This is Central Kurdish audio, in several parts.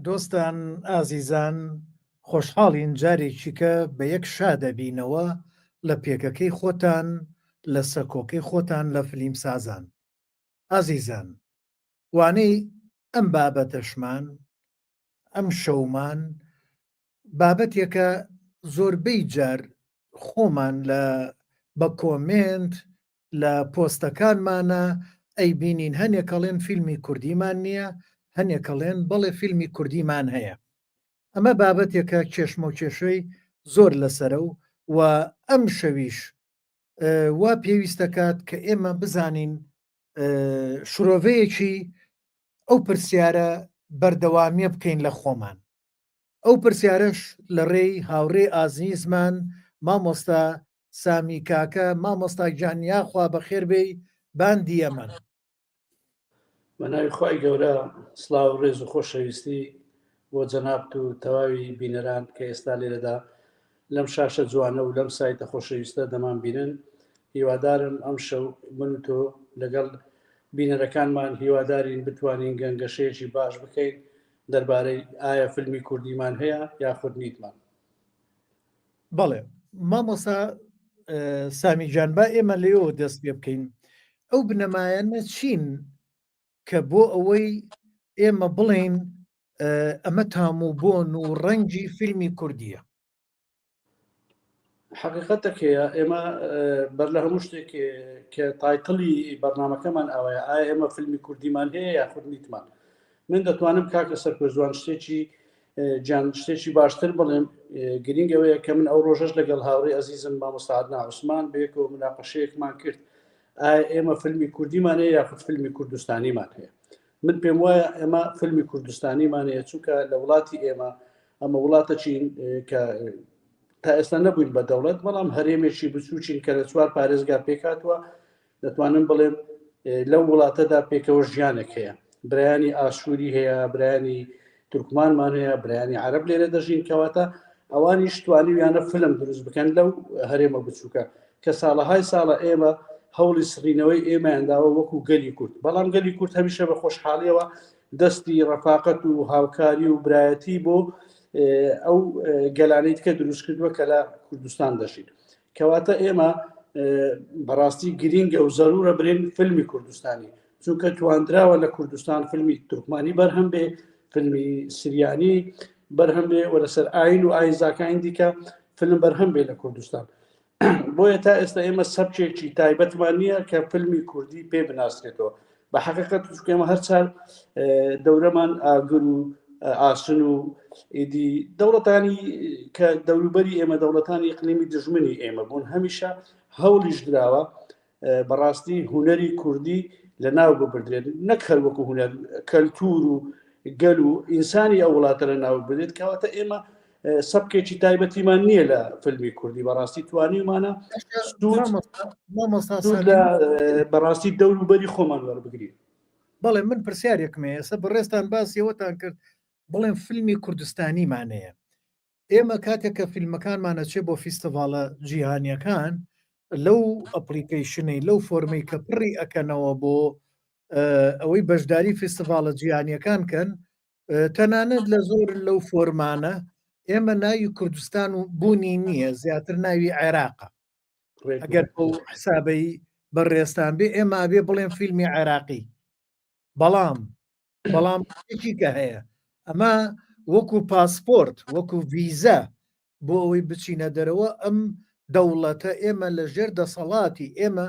دۆستان ئازیزان خۆشحاڵین جارێکیکە بە یەک شا دەبینەوە لە پێگەکەی خۆتان لە سەکۆکەی خۆتان لە فلیم سازان ئازیزان وانەی ئەم بابەتەشمان ئەم شەومان بابەتێکە زۆربەی جار خۆمان لە بە کۆمێنت لە پۆستەکانمانا ئەیبینین هەنێک ئەڵێن فیلمی کوردیمان نییە هەنێک ئەڵێن بەڵێ فیلمی کوردیمان هەیە ئەمە بابەتێکە کێشمەکێشەی زۆر لەسەرە و و ئەم شەویش وا پێویستەکات کە ئێمە بزانین شرۆڤەیەکی ئەو پرسیارە بەردەوامیە بکەین لە خۆمان ئەو پرسیارەش لە ڕێی هاوڕێی ئازیزمان مامۆستا سامی کاکە، مامۆستا گیان یاخوا بەخێر بێی باندی یەمەن. بە ناوی خوای گەورە سڵاو و ڕێز و خۆشەویستی بۆ جەنابت و تەواوی بینەران کە ئێستا لێرەدا لەم شاشە جوانە و لەم سایتە خۆشەویستە دەمان بینن هیوادارم ئەم شەو من و تۆ لەگەڵ بینەرەکانمان هیوادارین بتوانین گەنگەشەیەکی باش بکەین دەربارەی ئایا فیلمی کوردیمان هەیە یاخود نیتمان؟ بەڵێ مامۆسا سامی گیان با ئێمە لێەوە دەست پێ بکەین ئەو بنەمایانە چین کە بۆ ئەوەی ئێمە بڵێین ئەمە تام و بۆن و ڕەنگی فیلمی کوردیە حقیقەتێک هەیە ئێمە بەر لە هەموو شتێک کە title ی بەرنمەکەمان ئەوەیە ئایا ئێمە فیلمی کوردیمان هەیە یاخود نیتمان من دەتوانم کاکە سەرکۆزوان شتێکی جان شتێکی باشتر بڵێم گرنگ ئەوەیە کە من ئەو ڕۆژەش لەگەڵ هاوڕێ ئەزیزم مامۆستا عەدنان عوسمان بەیەکەوە مناقەشەیەکمان کرد ئایا ئێمە فیلمی کوردیمان هەیە یاخود فیلمی کوردستانیمان هەیە من پێم وایە ئێمە فیلمی کوردستانیمان هەیە چونکە لە وڵاتی ئێمە ئەمە وڵاتە چین کە تا ئێستا نەبووین بە دەوڵەت بەڵام هەرێمێکی بچووکین کە لە چوار پارێزگا پێکهاتووە دەتوانم بڵێم لەو وڵاتەدا پێکەوە ژیانێک هەیە برایانی ئاشووری هەیە برایانی تورکمانمان هەیە برایانی عرب لێرە دەژین کەواتە ئەوانیش توانیویانە فلم دروست بکەن لەو هەرێمە بچووکە کە ساڵەهای ساڵە ئێمە هەوڵی سڕینەوەی ئێمەیان داوە وەکو گەلی کورد بەڵام گەلی کورد هەمیشە بە خۆشحاڵیەوە دەستی ڕەفاقەت و هاوکاری و برایەتی بۆ ئەو گەلانەی کە دروست کردووە کە لە کوردستان دەژین کەواتە ئێمە بەڕاستی گرینگە و زەرورە برێن فیلمی کوردستانی چونکە تواندراوە لە کوردستان فیلمی تورکمانی بەرهەم بێ فیلمی سریانی بەرهەم بێ و لەسەر ئاین و ئاینزاکانی دیکە فیلم بەرهەم بێ لە کوردستان بۆیە تا ئێستا ئێمە سەبکێکی تایبەتمان نییە کە فیلمی کوردی پێ بناسرێتەوە بە حقیقت ئێمە هەر چار دەورەمان ئاگر و ئاسن و ئیدی دەوڵەتانی کە دەوروبەری ئێمە دەوڵەتانی ئیقلیمی دژمنی ئێمە بوون هەمیشە هەوڵیش دراوە بەڕاستی هونەری کوردی لە ناو ببردرێت نەک هەر وەکو هونەر کەلتور و گەل و ئینسانی ئەو وڵاتە لە ناو بدرێت کەواتە ئێمە سەبکێکی تایبەتیمان نییە لە فیلمی کوردی بەڕاستی توانیمانە بەڕاستی دەوروبەری خۆمان وەربگرین بەڵێ من پرسیارێکم هەیە ئێستا بەڕێزتان باسی ئەوەتان کرد بڵێن فیلمی کوردستانیمان هەیە ئێمە کاتێک کە فیلمەکانمان ئەچێ بۆ فیستیڤاڵە جیهانیەکان لەو application ەی لەو فۆرمەی کە پڕی ئەکەنەوە بۆ ئەوەی بەشداری فیستیڤاڵە جیهانیەکان کەن تەنانەت لە زۆر لەو فۆرمانە ئێمە ناوی کوردستان و بوونی نییە زیاتر ناوی عێراقە ئەگەر بەو حسابەی بەڕێزتان بێ ئێمە ئەبێ بڵێن فیلمی عێراقی بەڵام بەڵام یەکیکە هەیە ئەمە وەکو پاسپۆرت وەکو ڤیزە بۆ ئەوەی بچینە دەرەوە ئەم دەوڵەتە ئێمە لە ژێر دەسەڵاتی ئێمە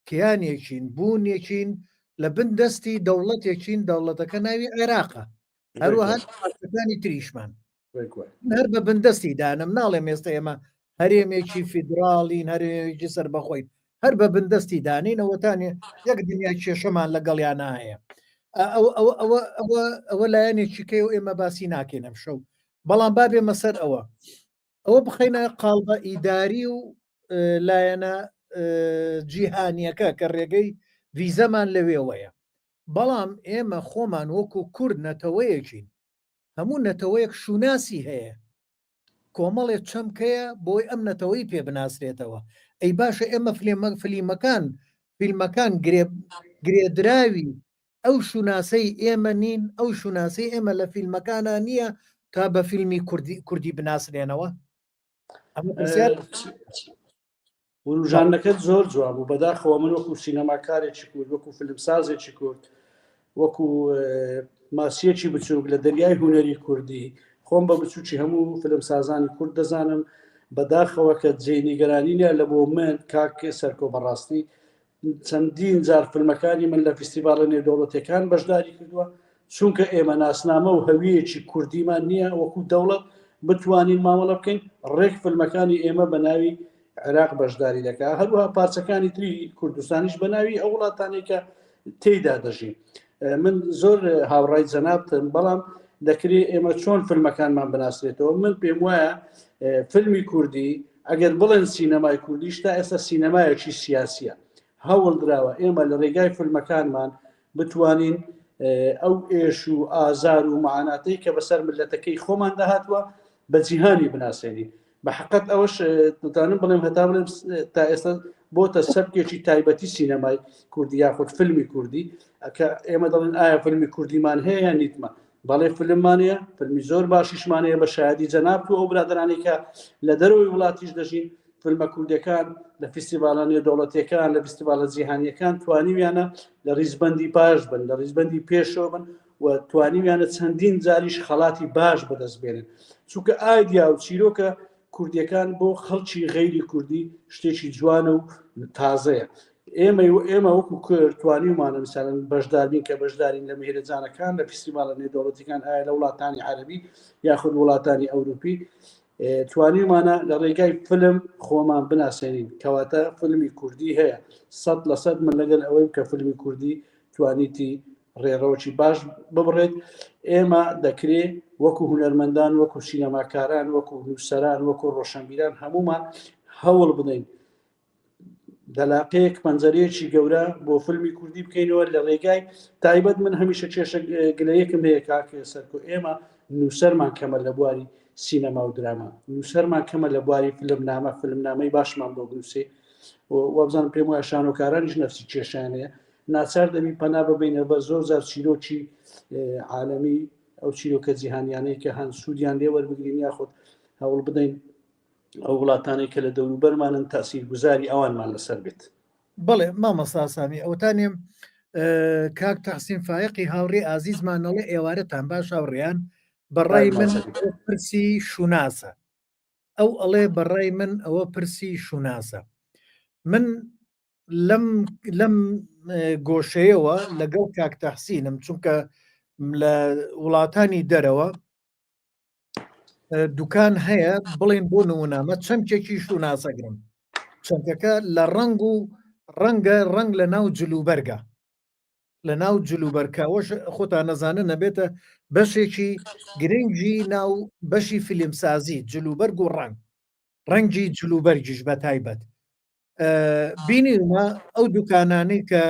کیانێکین بوونێکین لە بن دەستی دەوڵەتێکین دەوڵەتەکە ناوی عێراقە هەروەها پارچەکانی تریشمان هەر بە بندەستی دانم ناڵێم ئێستا ئێمە هەرێمێکی فیدراڵین هەرێمێکی سەربەخۆین هەر بە بندەستی دانین ئەوەتانێ یەک دنیا کێشەمان لەگەڵیانە هەیە ئەوە لایەنێکی کەی و ئێمە باسی ناکەین ئەم شەو بەڵام با بێمە سەر ئەوە ئەوە بخەینە قاڵبە ئیداری و لایەنە جیهانیەکە کە ڕێگەی ڤیزەمان لەوێوەیە بەڵام ئێمە خۆمان وەکو کورد نەتەوەیەکین هەموو نەتەوەیەک شوناسی هەیە کۆمەڵێ چەمک هەیە بۆی ئەم نەتەوەی پێ بناسرێتەوە ئەی باشە ئێمە فلیمەکان فیلمەکان گرێدراوی. ئەو شوناسەی ئێمە نین ئەو شوناسی ئێمە لە فیلمەکانە نییە تا بە فیلمی کوردی کوردی بناسرێنەوە وروژاندنەکەت زۆر جوان بوو بەداخەوە من وەکو سینەماکارێکی کورد وەکو فیلمسازێکی کورد وەکو ماسیەکی بچووک لە دەریای هوەری کوردی خۆم بە بچووکی هەموو فیلمسازانی کورد دەزانم بەداخەوە کە جێ نیگەرانی نیە لە بۆ من کاک سەرکۆ بەڕاستی چەندین جار فیلمەکانی من لە فیستیڤاڵە نێودەوڵەتیەکان بەشداری کردووە چونکە ئێمە ناسنامە و هەویەکی کوردیمان نییە وەکو دەوڵەت بتوانین مامەڵە بکەین ڕێک فیلمەکانی ئێمە بە ناوی عێراق بەشداری دەکات هەروەها پارچەکانی تری کوردستانیش بە ناوی ئەو وڵاتانەی کە تێیدا دەژین من زۆر هاوڕای جەنابتم بەڵام دەکرێت ئێمە چۆن فیلمەکانمان بناسرێتەوە من پێم وایە فیلمی کوردی ئەگەر بڵێن سینەمای کوردیش تا ئێستا سینەمایەکی سیاسیە هەوڵدراوە ئێمە لە ڕێگای فیلمەکانمان بتوانین ئەو ئێش و ئازار و معاناتەی کە بەسەر ملەتەکەی خۆمان داهاتوە بە جیهانی بناسێنین بە حقت ئەوەش دەتوانم بڵێم هەتا بڵێم تا ئێستا بۆتە سەبکێکی تایبەتی سینەمای کوردی یاخود فیلمی کوردی کە ئێمە دەڵێن ئایا فیلمی کوردیمان هەیە یان نیتمە بەڵێ فیلممان هەیە فیلمی زۆر باشیشمان هەیە بە شایەدی جەنابت و ئەو برادەرانەی کە لە دەرەوەی وڵاتیش دەژین فیلمە کوردەکان لە فیستیڤاڵە نێودەوڵەتیەکان لە فیستیڤاڵە جیهانیەکان توانیویانە لە ڕیزبەندی باش بن لە ڕیزبەندی پێشەوە بن و توانیویانە چەندین جاریش خەڵاتی باش بەدەست بێنن چونکە ئایدیا و چیرۆکە کوردیەکان بۆ خەڵکی غەیری کوردی شتێکی جوانە و تازەیە ئێمە و ئێمە وەکو کورد توانیومانە مثلەن بەشداربین کە بەشدارین لە مهرەجانەکان لە فیستیڤاڵە نێودەوڵەتیەکان ئایا لە وڵاتانی عەرەبی یاخود وڵاتانی ئەوروپی توانیومانە لە ڕێگای فیلم خۆمان بناسێنین کەواتە فیلمی کوردی هەیە 100% من لەگەل ئەوەی کە فیلمی کوردی توانیتی ڕێڕەوەکی باش ببڕێت ئێمە دەکرێ وەکو هونەرمەندان وەکو سینەماکاران وەکو نووسەران وەکو ڕۆشنبیران هەمومان هەوڵ بدەین دەلاقەیەک پەنجەرەیەکی گەورە بۆ فیلمی کوردی بکەینەوە لە ڕێگای تایبەت من هەمیشە کێشە گلەیەکم هەیە کاک سەرکۆ ئێمە نووسەرمان کەمە لە بواری سینەما و دراما نووسەرمان کەمە لە بواری فیلمنامە فیلمنامەی باشمان بۆ بنووسێ وابزانم پێم وایە شانۆکارانیش نەفسی کێشیان هەیە ناچار دەبی پەنا ببینە بە زۆر جار چیرۆکی عالەمی ئەو چیرۆکە جیهانیانەی کە هەن سوودیان لێ وەربگرین یاخود هەوڵ بدەین ئەو وڵاتانەی کە لە دەوروبەرمانن تاسیرگوزاری ئەوانمان لەسەر بێت. بەڵێ مامۆستا سامی ئەوەتانێ کاک تەحسین فایەقی هاوڕێ ئازیزمان ئەڵێ ئێوارەتان باش هاوڕێیان بەڕای من پرسی شوناسە ئەو ئەڵێ بەڕای من ئەوە پرسی شوناسە من لەم لەم گۆشەیەوە لەگەڵ کاک تەحسینم چونکە لە وڵاتانی دەرەوە دوکان هەیە بڵێن بۆ نمونامە چەمکێکی شوناسەگرم چەمکەکە لە ڕەنگ و ڕەنگە ڕەنگ لە ناو جلوبەرگە لە ناو جلوبەرکەوەش خۆتان نەزانن نەبێتە بەشێکی گرنگی ناو بەشی فیلمسازی جلوبەرگ و ڕەنگ ڕەنگی جلوبەرگیش بە تایبەت بینیومە ئەو دوکانانەی کە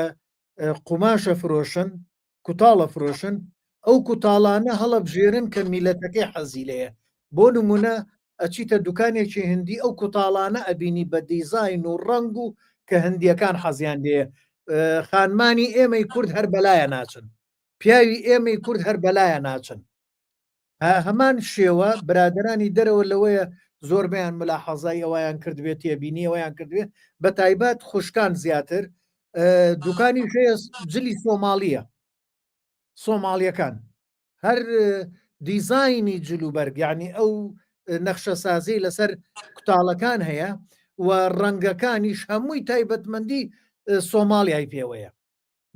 قوماشە فرۆشن کوتاڵە فرۆشن ئەو کوتاڵانە هەڵەبژێرن کە میلەتەکەی حەزی لێیە بۆ نمونە ئەچیتە دوکانێکی هندی ئەو کوتاڵانە ئەبینی بە دیزاین و ڕەنگ و کە هندیەکان حەزیان لێیە خانمانی ئێمەی کورد هەر بەلایە ناچن پیاوی ئێمەی کورد هەر بەلایە ناچن هەمان شێوە برادەرانی دەرەوە لەوەیە زۆربەیان ملاحەزای ئەویان کردبێت تێبینی ئەویان کردبێت بە تایبەت خوشکان زیاتر دوکانی هەیە جلی سۆماڵیە سۆماڵیەکان هەر دیزایانی جلوبەرگ یعنی ئەو نەخشەسازی لەسەر کوتاڵەکان هەیە و ڕەنگەکانیش هەمووی تایبەتمەندی سۆماڵیای پێوەیە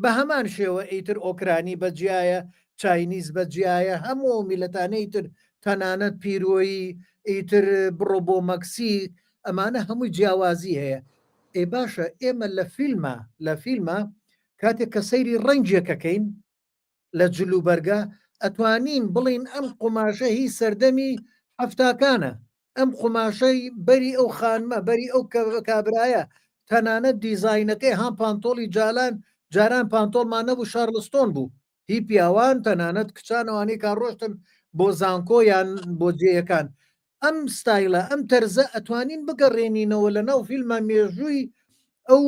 بە هەمان شێوە ئیتر ئۆکرانی بە جیایە، چاینیز بە جیایە، هەموو ئەو میللەتانەی تر تەنانەت پیرۆیی ئیتر بڕۆ بۆ مەکسیک ئەمانە هەمووی جیاوازی هەیە. ئێ باشە ئێمە لە فیلما لە فیلما کاتێک کە سەیری ڕەنگێکەکەین لە جلوبەرگا ئەتوانین بڵێین ئەم قوماشە هی سەردەمی حەفتاکانە، ئەم قوماشەی بەری ئەو خانمە، بەری ئەو کابرایە، تەنانەت دیزاینەکەی هان پانتۆڵی جالان، جاران پانتۆڵمان نەبوو شارلستۆن بوو هی پیاوان، تەنانەت کچان ئەوانەی کا ڕۆشتن بۆ زانکۆ یان بۆ جێیەکان. ئەم ستایلە، ئەم تەرزە ئەتوانین بگەڕێنینەوە لەناو فیلما مێژووی. ئەو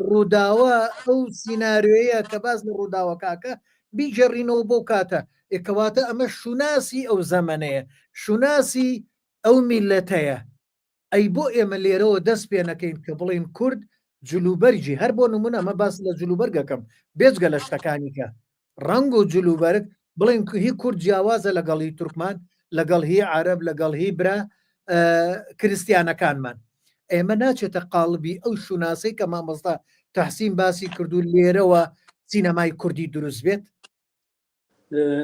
ڕووداوە ئەو سیناریۆیە کە باس لە ڕووداوەکەکە بیگێڕینەوە بۆ کاتە ئێکەواتە ئەمە شوناسی ئەو زەمەنەیە شوناسی ئەو میلەتەیە ئەی بۆ ئێمە لێرەوە دەست پێ نەکەین کە بڵێین کورد جلوبەرگی هەر بۆ نمونە ئەمە باس لە جلوبەرگەکەم بێجگە لە شتەکانی کە ڕەنگ و جلوبەرگ بڵێن هی کورد جیاوازە لەگەڵ هی تورکمان لەگەڵ هی عەرەب لەگەڵ هی برا کریستیانەکانمان ئێمە ناچێتە قاڵبی ئەو شوناسەی کە مامۆستا تەحسین باسی کردو لێرەوە سینەمای کوردی دروست بێت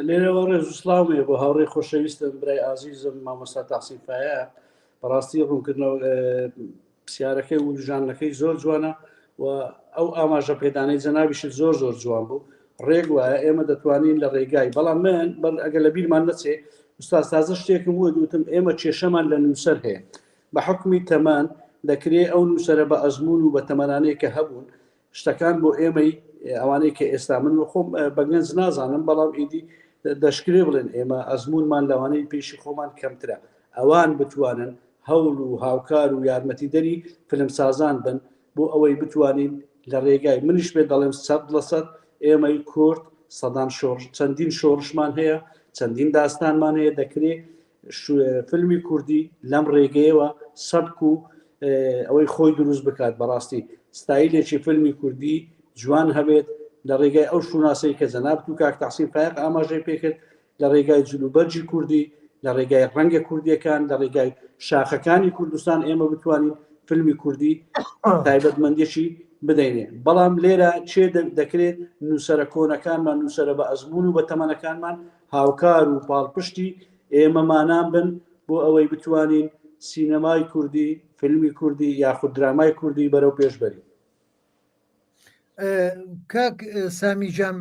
لێرەوە ڕێز و سڵاوم هەیە بۆ هاوڕێی خۆشەویستم برای ئازیزم مامۆستا تەحسین فایەق بەڕاستی ڕوونکردنەوە پرسیارەکەی و ژانەکەی زۆر جوانە و ئەو ئاماژە پێدانەی جەنابیشت زۆر زۆر جوان بوو ڕێک وایە ئێمە دەتوانین لە ڕێگای بەڵام من بەر ئەگەر لە بیرمان نەچێ ئوستاز تازە شتێکم وت وتم ئێمە کێشەمان لە نووسەر هەیە بە حکمی تەمان دەکرێ ئەو نووسەرە بە ئەزمون و بە تەمەنانەی کە هەبوون شتەکان بۆ ئێمەی ئەوانەی کە ئێستا من خۆم بە گەنج نازانم بەڵام ئیدی دەشکرێ بڵێن ئێمە ئەزمونمان لەوانەی پێشی خۆمان کەمترە ئەوان بتوانن هەوڵ و هاوکار و یارمەتیدەری فلمسازان بن بۆ ئەوەی بتوانین لە ڕێگای منیش پێ دەڵێم سەد لە سەد ئێمەی کورد سەدان شۆڕش چەندین شۆڕشمان هەیە چەندین داستانمان هەیە دەکرێت فیلمی کوردی لەم ڕێگەیەوە سەبک و ئەوەی خۆی دروست بکات بەڕاستی ستایلێکی فیلمی کوردی جوان هەبێت لە ڕێگای ئەو شوناسەی کە جەنابت و کاک تەحسین فایق ئاماژەی پێکرد لە ڕێگای جلوبەرگی کوردی لە ڕێگای ڕەنگە کوردیەکان لە ڕێگای شاخەکانی کوردستان ئێمە بتوانین فیلمی کوردی تایبەتمەندێکی بدەینێ بەڵام لێرە چێ دەکرێت نووسرە کۆنەکانمان نووسرە بە ئەزمون و بە تەمەنەکانمان هاوکار و پاڵپشتی ئێمەمانان بن بۆ ئەوەی بتوانین سینەمای کوردی، فیلمی کوردی یاخود درامای کوردی بەرەو پێش بەرین. کاک سامی گیان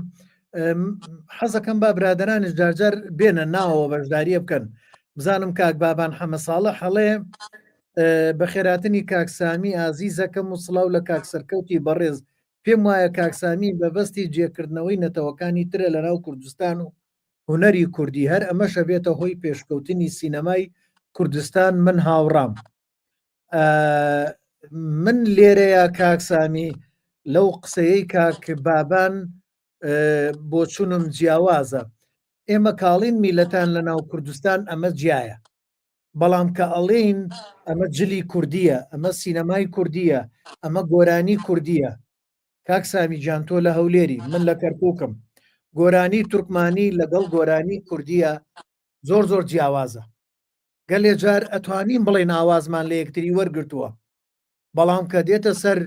حەزەکەم با برادەرانیش جارجار بێنە ناوەوە بەشداریە بکەن بزانم کاک بابان حەمە ساڵح هەڵێ بەخێراتنی کاک سامی ئازیزەکەم و سڵاو لە کاک سەرکەوتی بەڕێز پێم وایە کاک سامی بەبەستی جێکردنەوەی نەتەوەکانی ترە لەناو کوردستان و هونەری کوردی هەر ئەمەش ئەبێتە هۆی پێشکەوتنی سینەمای کوردستان من هاوڕام من لێرەیە کاک سامی لەو قسەیەی کاک بابان بۆچونم جیاوازە ئێمە کاڵین میلەتان لە ناو کوردستان ئەمە جیایە بەڵام کە ئەڵێین ئەمە جلی کوردیە ئەمە سینەمای کوردیە ئەمە گۆرانی کوردیە کاک سامی گیان تۆ لە هەولێری من لە کەرکوکم گۆرانی تورکمانی لەگەڵ گۆرانی کوردیە زۆر زۆر جیاوازە گەلێ جار ئەتوانین بڵێن ئاوازمان لە یەکتری وەرگتووە بەڵام کە دێتە سەر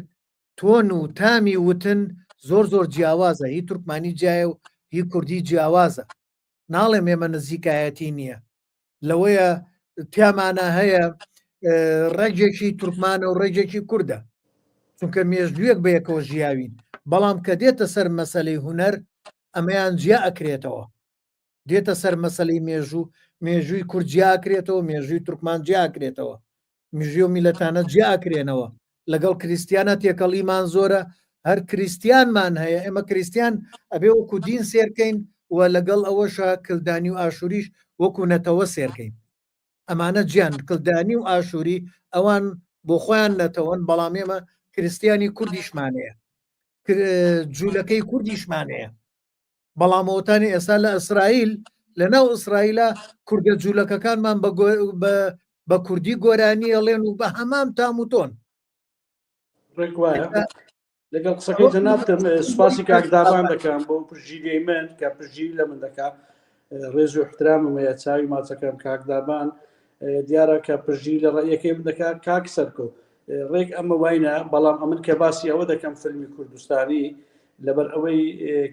تۆن و تامی وتن زۆر زۆر جیاوازە هی تورکمانی جیایە و هی کوردی جیاوازە ناڵێم ئێمە نزیکایەتی نییە لەوەیە تیامانە هەیە ڕەگێکی تورکمانە و ڕێگێکی کوردە چونکە مێژوویەک بە یەکەوە ژیاوین بەڵام کە دێتە سەر مەسلەی هوەر ئەمەیان جیا ئەکرێتەوە دێتە سەر مەسلەی مێژوو مێژووی کورد جیاکرێتەوە مێژووی تورکمان جیاکرێتەوە مژی و میلەتانە جیاکرێنەوە لەگەڵ کریسیانە تێکەڵیمان زۆرە هەر کریسیانمان هەیە ئێمە کریسیان ئەبێ وەکو دین سێرکەین و لەگەڵ ئەوەشە کلدانی و ئاشووریش وەکو نەتەوە سێرکەین ئەمانە جیان کلدانی و ئاشووری ئەوان بۆ خۆیان نەتەوەن بەڵام ئێمە کریسیانی کوردیشمانەیە جوولەکەی کوردیشمانەیە بەڵام ئەوتانی ئێستا لە ئیسرائیل لە ناو ئیسرائیلە کوردە جوولەکەکانمان بە کوردی گۆرانی ئەڵێن و بە هەمان تام و تۆن ڕێک وایە لەگەڵ قسەکەی جەنابتم سوپاسی کاک دابان دەکەم بۆ پشتگیری من کە پشتگیری لە من دەکا ڕێز و احترامم هەیە چاوی ماچەکەم کاک دابان دیارە کە پشتگیری لە ڕەیەکەی من دەکا کاک سەرکۆ ڕێک ئەمە واینە بەڵام ئەمن کە باسی ئەوە دەکەم فیلمی کوردستانی لەبەر ئەوەی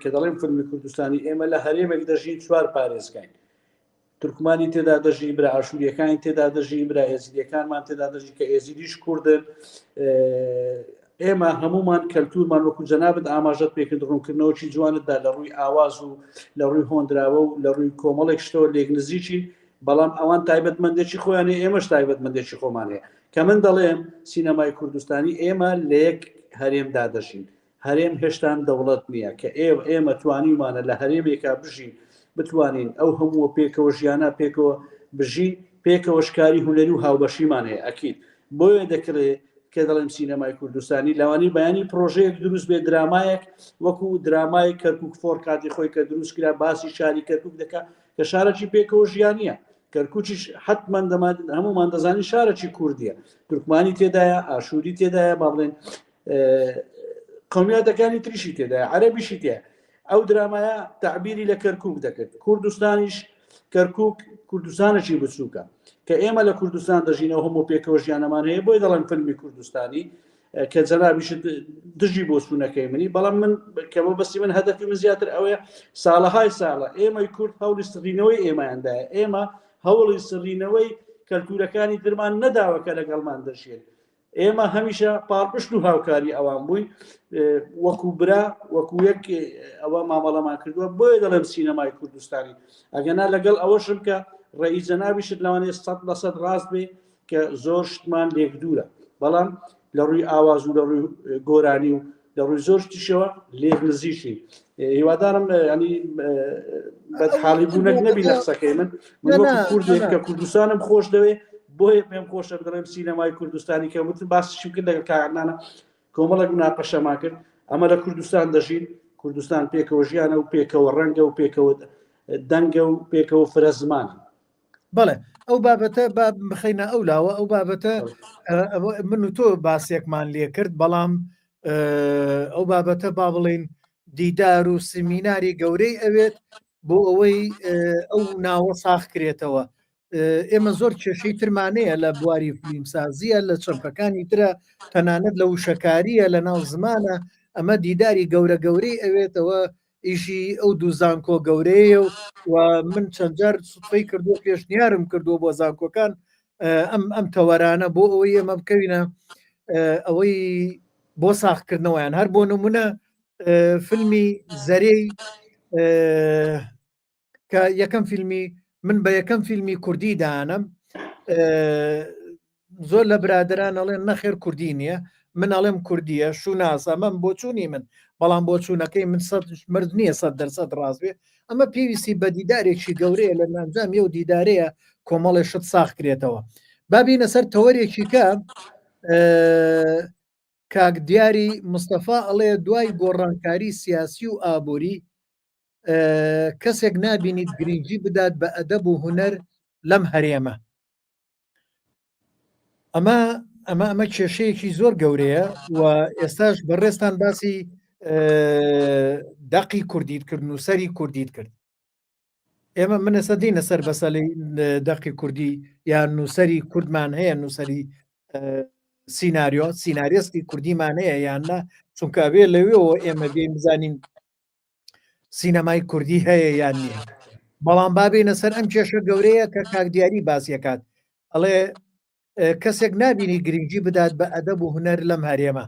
کە دەڵێم فیلمی کوردستانی ئێمە لە هەرێمێک دەژین چوار پارێزگاین تورکمانی تێدا دەژی برا ئاشووریەکانی تێدا دەژی برا ئێزیدیەکانمان تێدا دەژی کە ئێزیدیش کوردن ئێمە هەمومان کەلتورمان وەکو جەنابت ئاماژەت پێکرد ڕوونکردنەوەی جوانتدا لە ڕووی ئاواز و لە ڕووی هۆندراوە و لە ڕووی کۆمەڵێک شتەوە لێک نزیکین بەڵام ئەوان تایبەتمەندێکی خۆیان ئێمەش تایبەتمەندێکی خۆمان هەیە کە من دەڵێم سینەمای کوردستانی ئێمە لە یەک هەرێمدا دەژین هەرێم هێشتان دەوڵەت نییە کە ئێوە ئێمە توانیومانە لە هەرێمێکا بژین بتوانین ئەو هەمووە پێکەوە ژیانە پێکەوە بژین پێکەوە شکاری هونەری و هاوبەشیمان هەیە ئەکید بۆیە دەکرێ. کە دەڵێم سینەمای کوردستانی لەوانی بەیانی پرۆژەیەک دروست بێ درامایەک وەکو درامای کەرکک فۆر کاتی خۆی کە دروست کرا باسی شاری کەرکک دەکا کە شارەکی پێکەوە ژیانە کەرکوچیش حتمما دەمان هەمومان دەزانین شارەکی کوردیە تورکمانی تێدایە ئاشووری تێدایە با بڵێن قومیاتەکانی تریشی تێدایە عەربیشی تێ ئەو درامایە تعبیری لە کەرکک دەکرد کوردستانیش کەرکک کوردستانێکی بچووکە کە ئێمە لە کوردستان دەژینەوە هەموو پێکەوە ژیانەمان هەیە بۆی دەڵێن فیلمی کوردستانی کە جەنابیشت دژی بۆچوونەکەی منی بەڵام من کە بۆ بەسی من هەدەفی من زیاتر ئەوەیە ساڵەهای ساڵە ئێمەی کورد هەوڵی سڕینەوەی ئێمەیاندایە ئێمە هەوڵی سڕینەوەی کەلتورەکانی ترمان نەداوە کە لەگەڵمان دەژێن ئێمە هەمیشە پاڵپشت و هاوکاری ئەوان بووین وەکو برا وەکو یەک ئەوە مامەڵەمان کردووە بۆیە دەڵێم سینەمای کوردستانی ئەگەنا لەگەڵ ئەوەشم کە ڕێی جەنابیشت لەوانەیە 100% ڕاست بێ کە زۆر شتمان لێک دوورە بەڵام لە ڕووی ئاواز و لە ڕووی گۆرانی و لە ڕووی زۆر شتیشەوە لێک نزیشین هیوادارم ینی بەدحاڵی بوونێک نەبی لە قسەکەی من من وەکو کوردێک کە کوردستانم خۆش دەوێ بۆیە پێم خۆشە دەڵێم سینەمای کوردستانی کە وتم باسیشم کرد لەگەڵ کاک عەدنانە کۆمەڵێک مناقەشەمان کرد ئەمە لە کوردستان دەژین کوردستان پێکەوە ژیانە و پێکەوە ڕەنگە و پێکەوە دەنگە و پێکەوە فرە زمانە بەڵێ ئەو بابەتە با بخەینە ئەو لاوە ئەو بابەتە من و تۆ باسێکمان لێ کرد بەڵام ئەو بابەتە با بڵین دیدار و سیمیناری گەورەی ئەوێت بۆ ئەوەی ئەو ناوە ساخ کرێتەوە ئێمە زۆر کێشەی ترمانەیە لە بواری فلیمسازیە لە چەمکەکانی ترە تەنانەت لە وشەکاریە لە ناو زمانە ئەمە دیداری گەورە گەورەی ئەوێتەوە ئیشی ئەو دوو زانکۆ گەورەیە و و من چەند جار سوتفەی کردو پێشنیارم کردووە بۆ زانکۆکان ئەم ئەم تەوەرانە بۆ ئەوەی ئێمە بکەوینە ئەوەی بۆ ساخکردنەوەیان هەر بۆ نمونە فیلمی زەرێی کە یەکەم فیلمی من بە یەکەم فیلمی کوردی دانم زۆر لە برادران ئەڵێن نەخێر کوردی نییە من ئەڵێم کوردیە شوناس ئەمەم بۆچوونی من بەڵام بۆچوونەکەی من سەد مرد نییە سەد دەرسەد ڕاست بێ ئەمە پێویستی بە دیدارێکی گەورەیە لە ئەنجام یەو دیدارەیە کۆمەڵێ شت ساخ کرێتەوە بابینە سەر تەوەرێکی کە کاک دیاری مستەفا ئەڵێ دوای گۆڕانکاری سیاسی و ئابووری کەسێک نابینیت گرنگی بدات بە ئەدەب و هونەر لەم هەرێمە ئەمە ئەمە ئەمە کێشەیەکی زۆر گەورەیە و ئێستاش بەڕێزتان باسی دەقی کوردیت کرد نووسەری کوردیت کرد ئێمە من ئێستا دینە سەر بەسەلی دەقی کوردی یان نووسەری کوردمان هەیە نووسەری سیناریۆ سیناریستی کوردیمان هەیە یان نا چونکە ئەوێ لەوێەوە ئێمە بێن بزانین سینەمای کوردی هەیە یان نییە بەڵام بابینە سەر ئەم کێشە گەورەیە کە کاک دیاری باسیەکات ئەڵێ کەسێک نبینی گرنگی بدات بە ئەدەب و هونەر لەم هەرێمە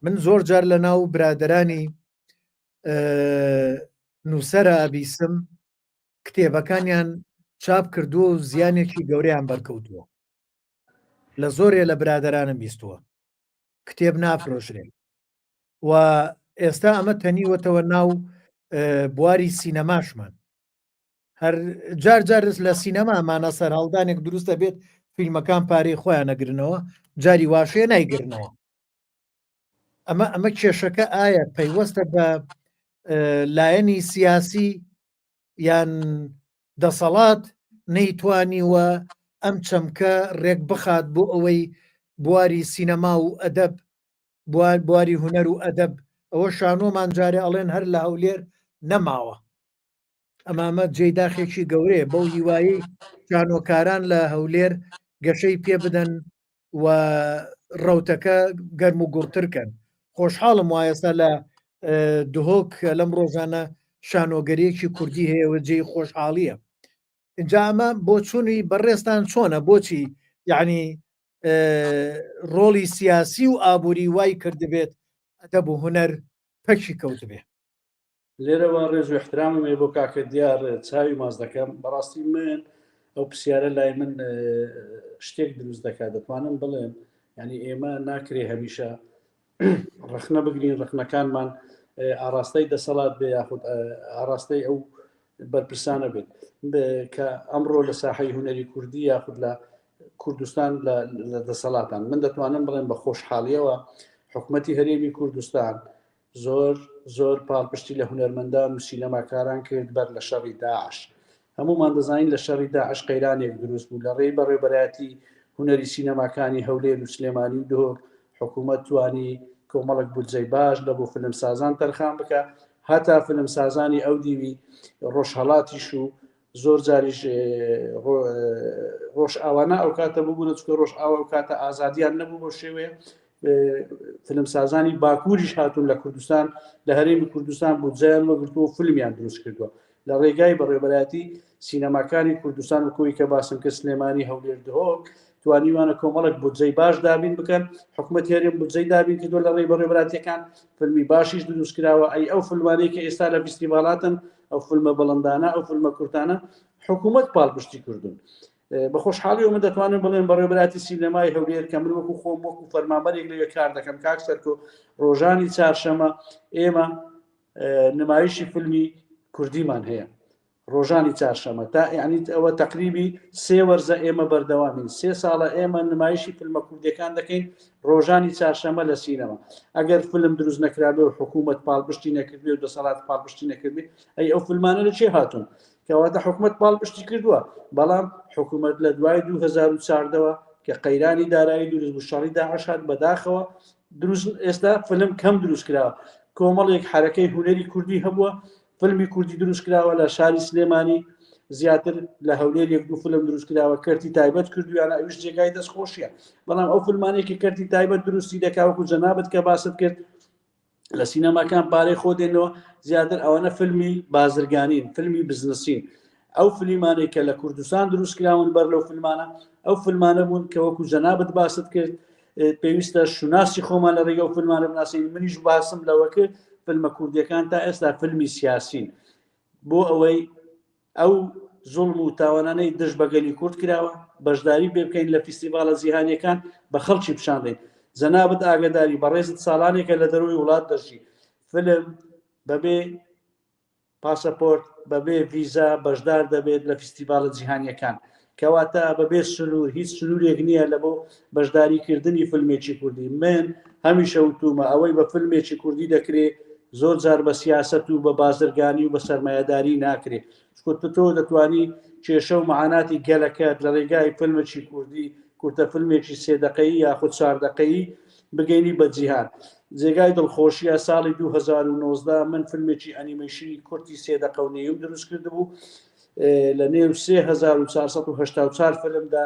من زۆر جار لە ناو برادرانی نووسرە ئەبیسم کتێبەکانیان چاپ کردووە و زیانێکی گەورەیان بەرکەوتووە لە زۆرێ لە برادرانم بیستووە کتێب نافرۆشرێن و ئێستا ئەمە تەنیوەتەوە ناو بواری سینەماشمان هەر جار جار لە سینەما ئەمانە سەرهەڵدانێک دروستە بێت فیلمەکان پارەی خۆیان نەگرنەوە جاری واشەیە نایگرنەوە ئەمە ئەمە کێشەکە ئایا پەیوەستە بە لایەنی سیاسی یان دەسەڵات نەیتوانیوە ئەم چەمکە ڕێک بخات بۆ ئەوەی بواری سینەما و ئەدەب بوار بواری هونەر و ئەدەب ئەوە شانۆمان جارێ ئەڵێن هەر لە هەولێر نەماوە ئەمامە جێی داخێکی گەورەیە بەو هیوایی شانۆکاران لە هەولێر گەشەی پێ بدەن و ڕەوتەکە گەرم و گوڕترکەن خۆشحاڵم وایەستا لە دهۆک لەم ڕۆژانە شانۆگەریەکی کوردی هەیە و جێی خۆشحاڵیە اینجا ئەمە بۆچوونی بەڕێزتان چۆنە بۆچی یعنی ڕۆڵی سیاسی و ئابووری وای کردبێت ئەدەب و هونەر پەکی کەوتبێ لێرەوە ڕێز و احترامم هەیە بۆ کاکە دیار چاوی ماز دەکەم بەڕاستی من ئەو پرسیارە لای من شتێک دروست دەکات دەتوانم بڵێم ینی ئێمە ناکرێ هەمیشە ڕەخنە بگرین ڕەخنەکانمان ئاراستەی دەسەڵات بێ یاخود ئاراستەی ئەو بەرپرسانە بێت کە ئەمڕۆ لە ساحەی هونەری کوردی یاخود لە کوردستان لە دەسەڵاتان من دەتوانم بڵێم بە خۆشحاڵیەوە حکومەتی هەرێمی کوردستان زۆر زۆر پاڵپشتی لە هونەرمەندان و سینەماکاران کرد بەر لە شەڕی داعش. هەموومان دەزانین لە شەڕی داعش قەیرانێک دروست بوو لە ڕێی بەڕێوبەرایەتی هونەری سینەماکانی هەولێر و سلێمانی و دهۆک حکوومەت توانی کۆمەڵک بودجەی باش لە بۆ فلمسازان تەرخان بکە هەتا فلمسازانی ئەو دیوی ڕۆژهەڵاتیش و زۆر جاریش ڕۆژئاوانە ئەو کاتە ببوونە چکە ڕۆژ ئاوا ئەو کاتە ئازادیان نەبوو بۆ شێوەیە فیلمسازانی باکووریش هاتوون لە کوردستان لە هەرێمی کوردستان بودجیان وەگرتووە و فیلمیان دروست کردووە لە ڕێگای بەڕێوەبەرایەتی سینەماکانی کوردستان و کۆی کە باسم کرد سلێمانی هەولێر دهۆک توانیوانە کۆمەڵک بودجەی باش دابین بکەن حکوومەت هەرێم بودجەی دابین کردووە لە ڕێی بەڕێوەبەرایەتیەکان فیلمی باشیش دروست کراوە ئەی ئەو فیلمانەی کە ئێستا لە فیستیڤاڵاتن ئەو فیلمە بڵندانە ئەو فیلمە کورتانە حکوومەت پاڵپشتی کردوون بە خۆشحاڵی من دەتوانم بڵێم بەڕێوەبەراتی سینەمای هەولێر کە من وەکو خۆم وەکو فەرمانبەرێک لەوێ کار دەکەم کاک سەرکۆ ڕۆژانی چارشەمە ئێمە نمایشی فیلمی کوردیمان هەیە ڕۆژانی چارشەمە تا یعنی ئەوە تقریبی سێ وەرزە ئێمە بەردەوامین سێ ساڵە ئێمە نمایشی فیلمە کوردەکان دەکەین ڕۆژانی چارشەمە لە سینەما ئەگەر فیلم دروست نەکرابێ و حکوومەت پاڵپشتی نەکردێ و دەسەڵات پاڵپشتی نەکردێ ئەی ئەو فیلمانە لە چێ هاتوون کەواتە حکومەت پاڵپشتی کردووە، بەڵام حکومەت لە دوای 2014ەوە کە قەیرانی دارایی دروست بوو شەڕی داعش هات بەداخەوە دروست ئێستا فلم کەم دروست کراوە کۆمەڵێک حرەکەی هونەری کوردی هەبووە فیلمی کوردی دروست کراوە لە شاری سلێمانی زیاتر لە هەولێر یەک دوو فیلم دروست کراوە کەرتی تایبەت کردویانە ئەوش جێگای دەست خۆشیە بەڵام ئەو فیلمانێکی کەرتی تایبەت دروستی دەکا وەکو جەنابت کە باست کرد لە سینەماکان پارەی خۆ دێنەوە زیاتر ئەوانە فیلمی بازرگانین فیلمی بزنسین ئەو فلیمانەی کە لە کوردستان دروست کراون بەر لەو فیلمانە ئەو فیلمانە بوون کە وەکو جەنابت باست کرد پێویستە شوناسی خۆمان لە ڕێگە و فیلمانە بناسین منیش باسم لەوە کرد فیلمە کوردیەکان تا ئێستا فیلمی سیاسین بۆ ئەوەی ئەو زوڵم و تاوانانەی دژ بە گەلی کورد کراوە، بەشداری پێ بکەین لە فیستیڤاڵە جیهانیەکان بە خەڵکی پیشان دەین. جەنابت ئاگەداری، بەڕێزت ساڵانێکە لە دەرەوەی وڵات دەژی. فیلم بەبێ پاسەپۆرت، بەبێ ڤیزا بەشدار دەبێت لە فیستیڤاڵە جیهانیەکان. کەواتە بەبێ سنوور، هیچ سنوورێک نییە لە بۆ بەشداری کردنی فیلمێکی کوردی. من هەمیشە وتوومە ئەوەی بە فیلمێکی کوردی دەکرێ زۆر جار بە سیاسەت و بە بازرگانی و بە سەرمایەداری ناکرێ. چونکە تۆ دەتوانی کێشە و مەعاناتی گەلەکەت لە ڕێگای فیلمێکی کوردی، کورتە فیلمێکی سێ دەقەیی یاخود چوار دەقەیی بگەینی بە جیهان. جێگای دڵخۆشییە ساڵی 2019 من فیلمێکی ئەنیمەیشنی کورتی سێ دەقە و نێوم دروست کردبوو. لە نێو 3484 فیلمدا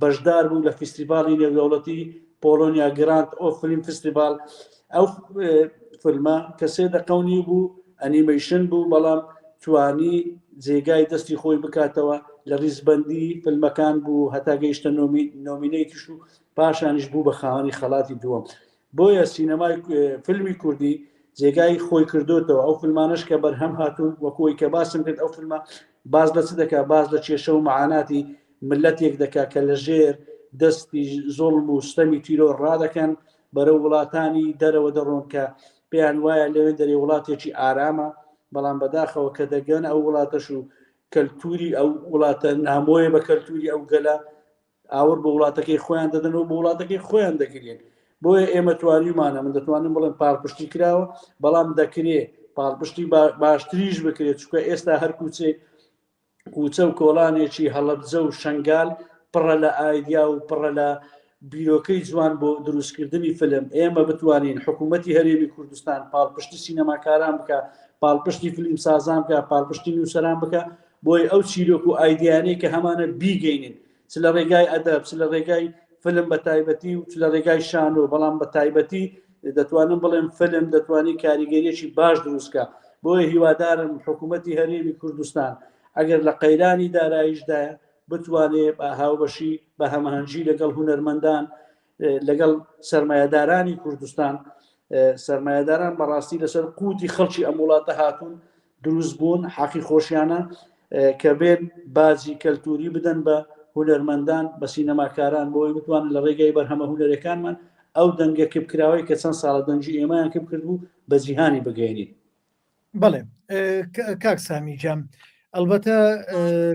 بەشدار بوو لە فیستیڤاڵی نێودەوڵەتی پۆڵۆنیا گراند ئۆف فیلم فستیڤال ئەو فیلمە کە سێ دەقەونی بوو ئەنیمەیشن بوو بەڵام توانی جێگای دەستی خۆی بکاتەوە لە ریزبندی فیلمەکان بوو هەتا گەیشتە nominate یش و پاشانیش بوو بە خاوەنی خەڵاتی دووەم بۆیە سینەمای فیلمی کوردی جێگای خۆی کردوتەوە ئەو فیلمانەش کە بەرهەم هاتوون وەکوی کە باسم کرد ئەو فیلمە باز لە چ دەکا باز لە کێشە و معاناتی ملەتێک دەکا کە لە ژێر دەستی زۆڵم و ستەمی تیرۆر ڕادەکەن بەرەو وڵاتانی دەرەوە دەڕۆن کە پێیان وایە لەوێ دەرێ وڵاتێکی ئارامە بەڵام بەداخەوە کە دەگەن ئەو وڵاتەش و کەلتوری ئەو وڵاتە نامۆیە بە کەلتوری ئەو گەلە ئاوڕ بۆ وڵاتەکەی خۆیان دەدەنەوە بۆ وڵاتەکەی خۆیان دەگرێن بۆیە ئێمە توانیمانە من دەتوانم بڵێم پاڵپشتی کراوە بەڵام دەکرێ پاڵپشتی باشتریش بکرێت چونکە ئێستا هەر کوچێک کوچە و کۆڵانێکی هەڵەبجە و شنگال پڕە لە ئایدیا و پڕە لە بیرۆکەی جوان بۆ دروستکردنی فیلم ئێمە بتوانین حکوومەتی هەرێمی کوردستان پاڵپشتی سینەماکاران بکە پاڵپشتی فیلم سازان بکە پاڵپشتی نووسەران بکە بۆی ئەو چیرۆک و ئایدیانەی کە هەمانە بیگەینین چ لە ڕێگای ئەدەب چ لە ڕێگای فیلم بە تایبەتی و چ لە ڕێگای شانۆ بەڵام بە تایبەتی دەتوانم بڵێم فیلم دەتوانی کاریگەریەکی باش دروستکە بۆیە هیوادارم حکوومەتی هەرێمی کوردستان ئەگەر لە قەیرانی داراییشدایە بتوانێ بە هاوبەشی بە هەماهەنگی لەگەڵ هونەرمەندان لەگەڵ سرمایهدارانی کوردستان سرمایهداران بەڕاستی لەسەر قوتی خەڵکی ئەم وڵاتە هاتوون دروست بوون حەقی خۆشیانە کە بێن باجی کەلتوری بدەن بە هونەرمەندان بە سینەماکاران بۆی بتوانن لە ڕێگەی بەرهەمە هونەرەکانمان ئەو دەنگە کپکراوەی کە چەند ساڵە دەنگی ئێمەیان کپ کردبوو بە جیهانی بگەێنین. بەڵێ کاک سامی گیان ئەلبەتە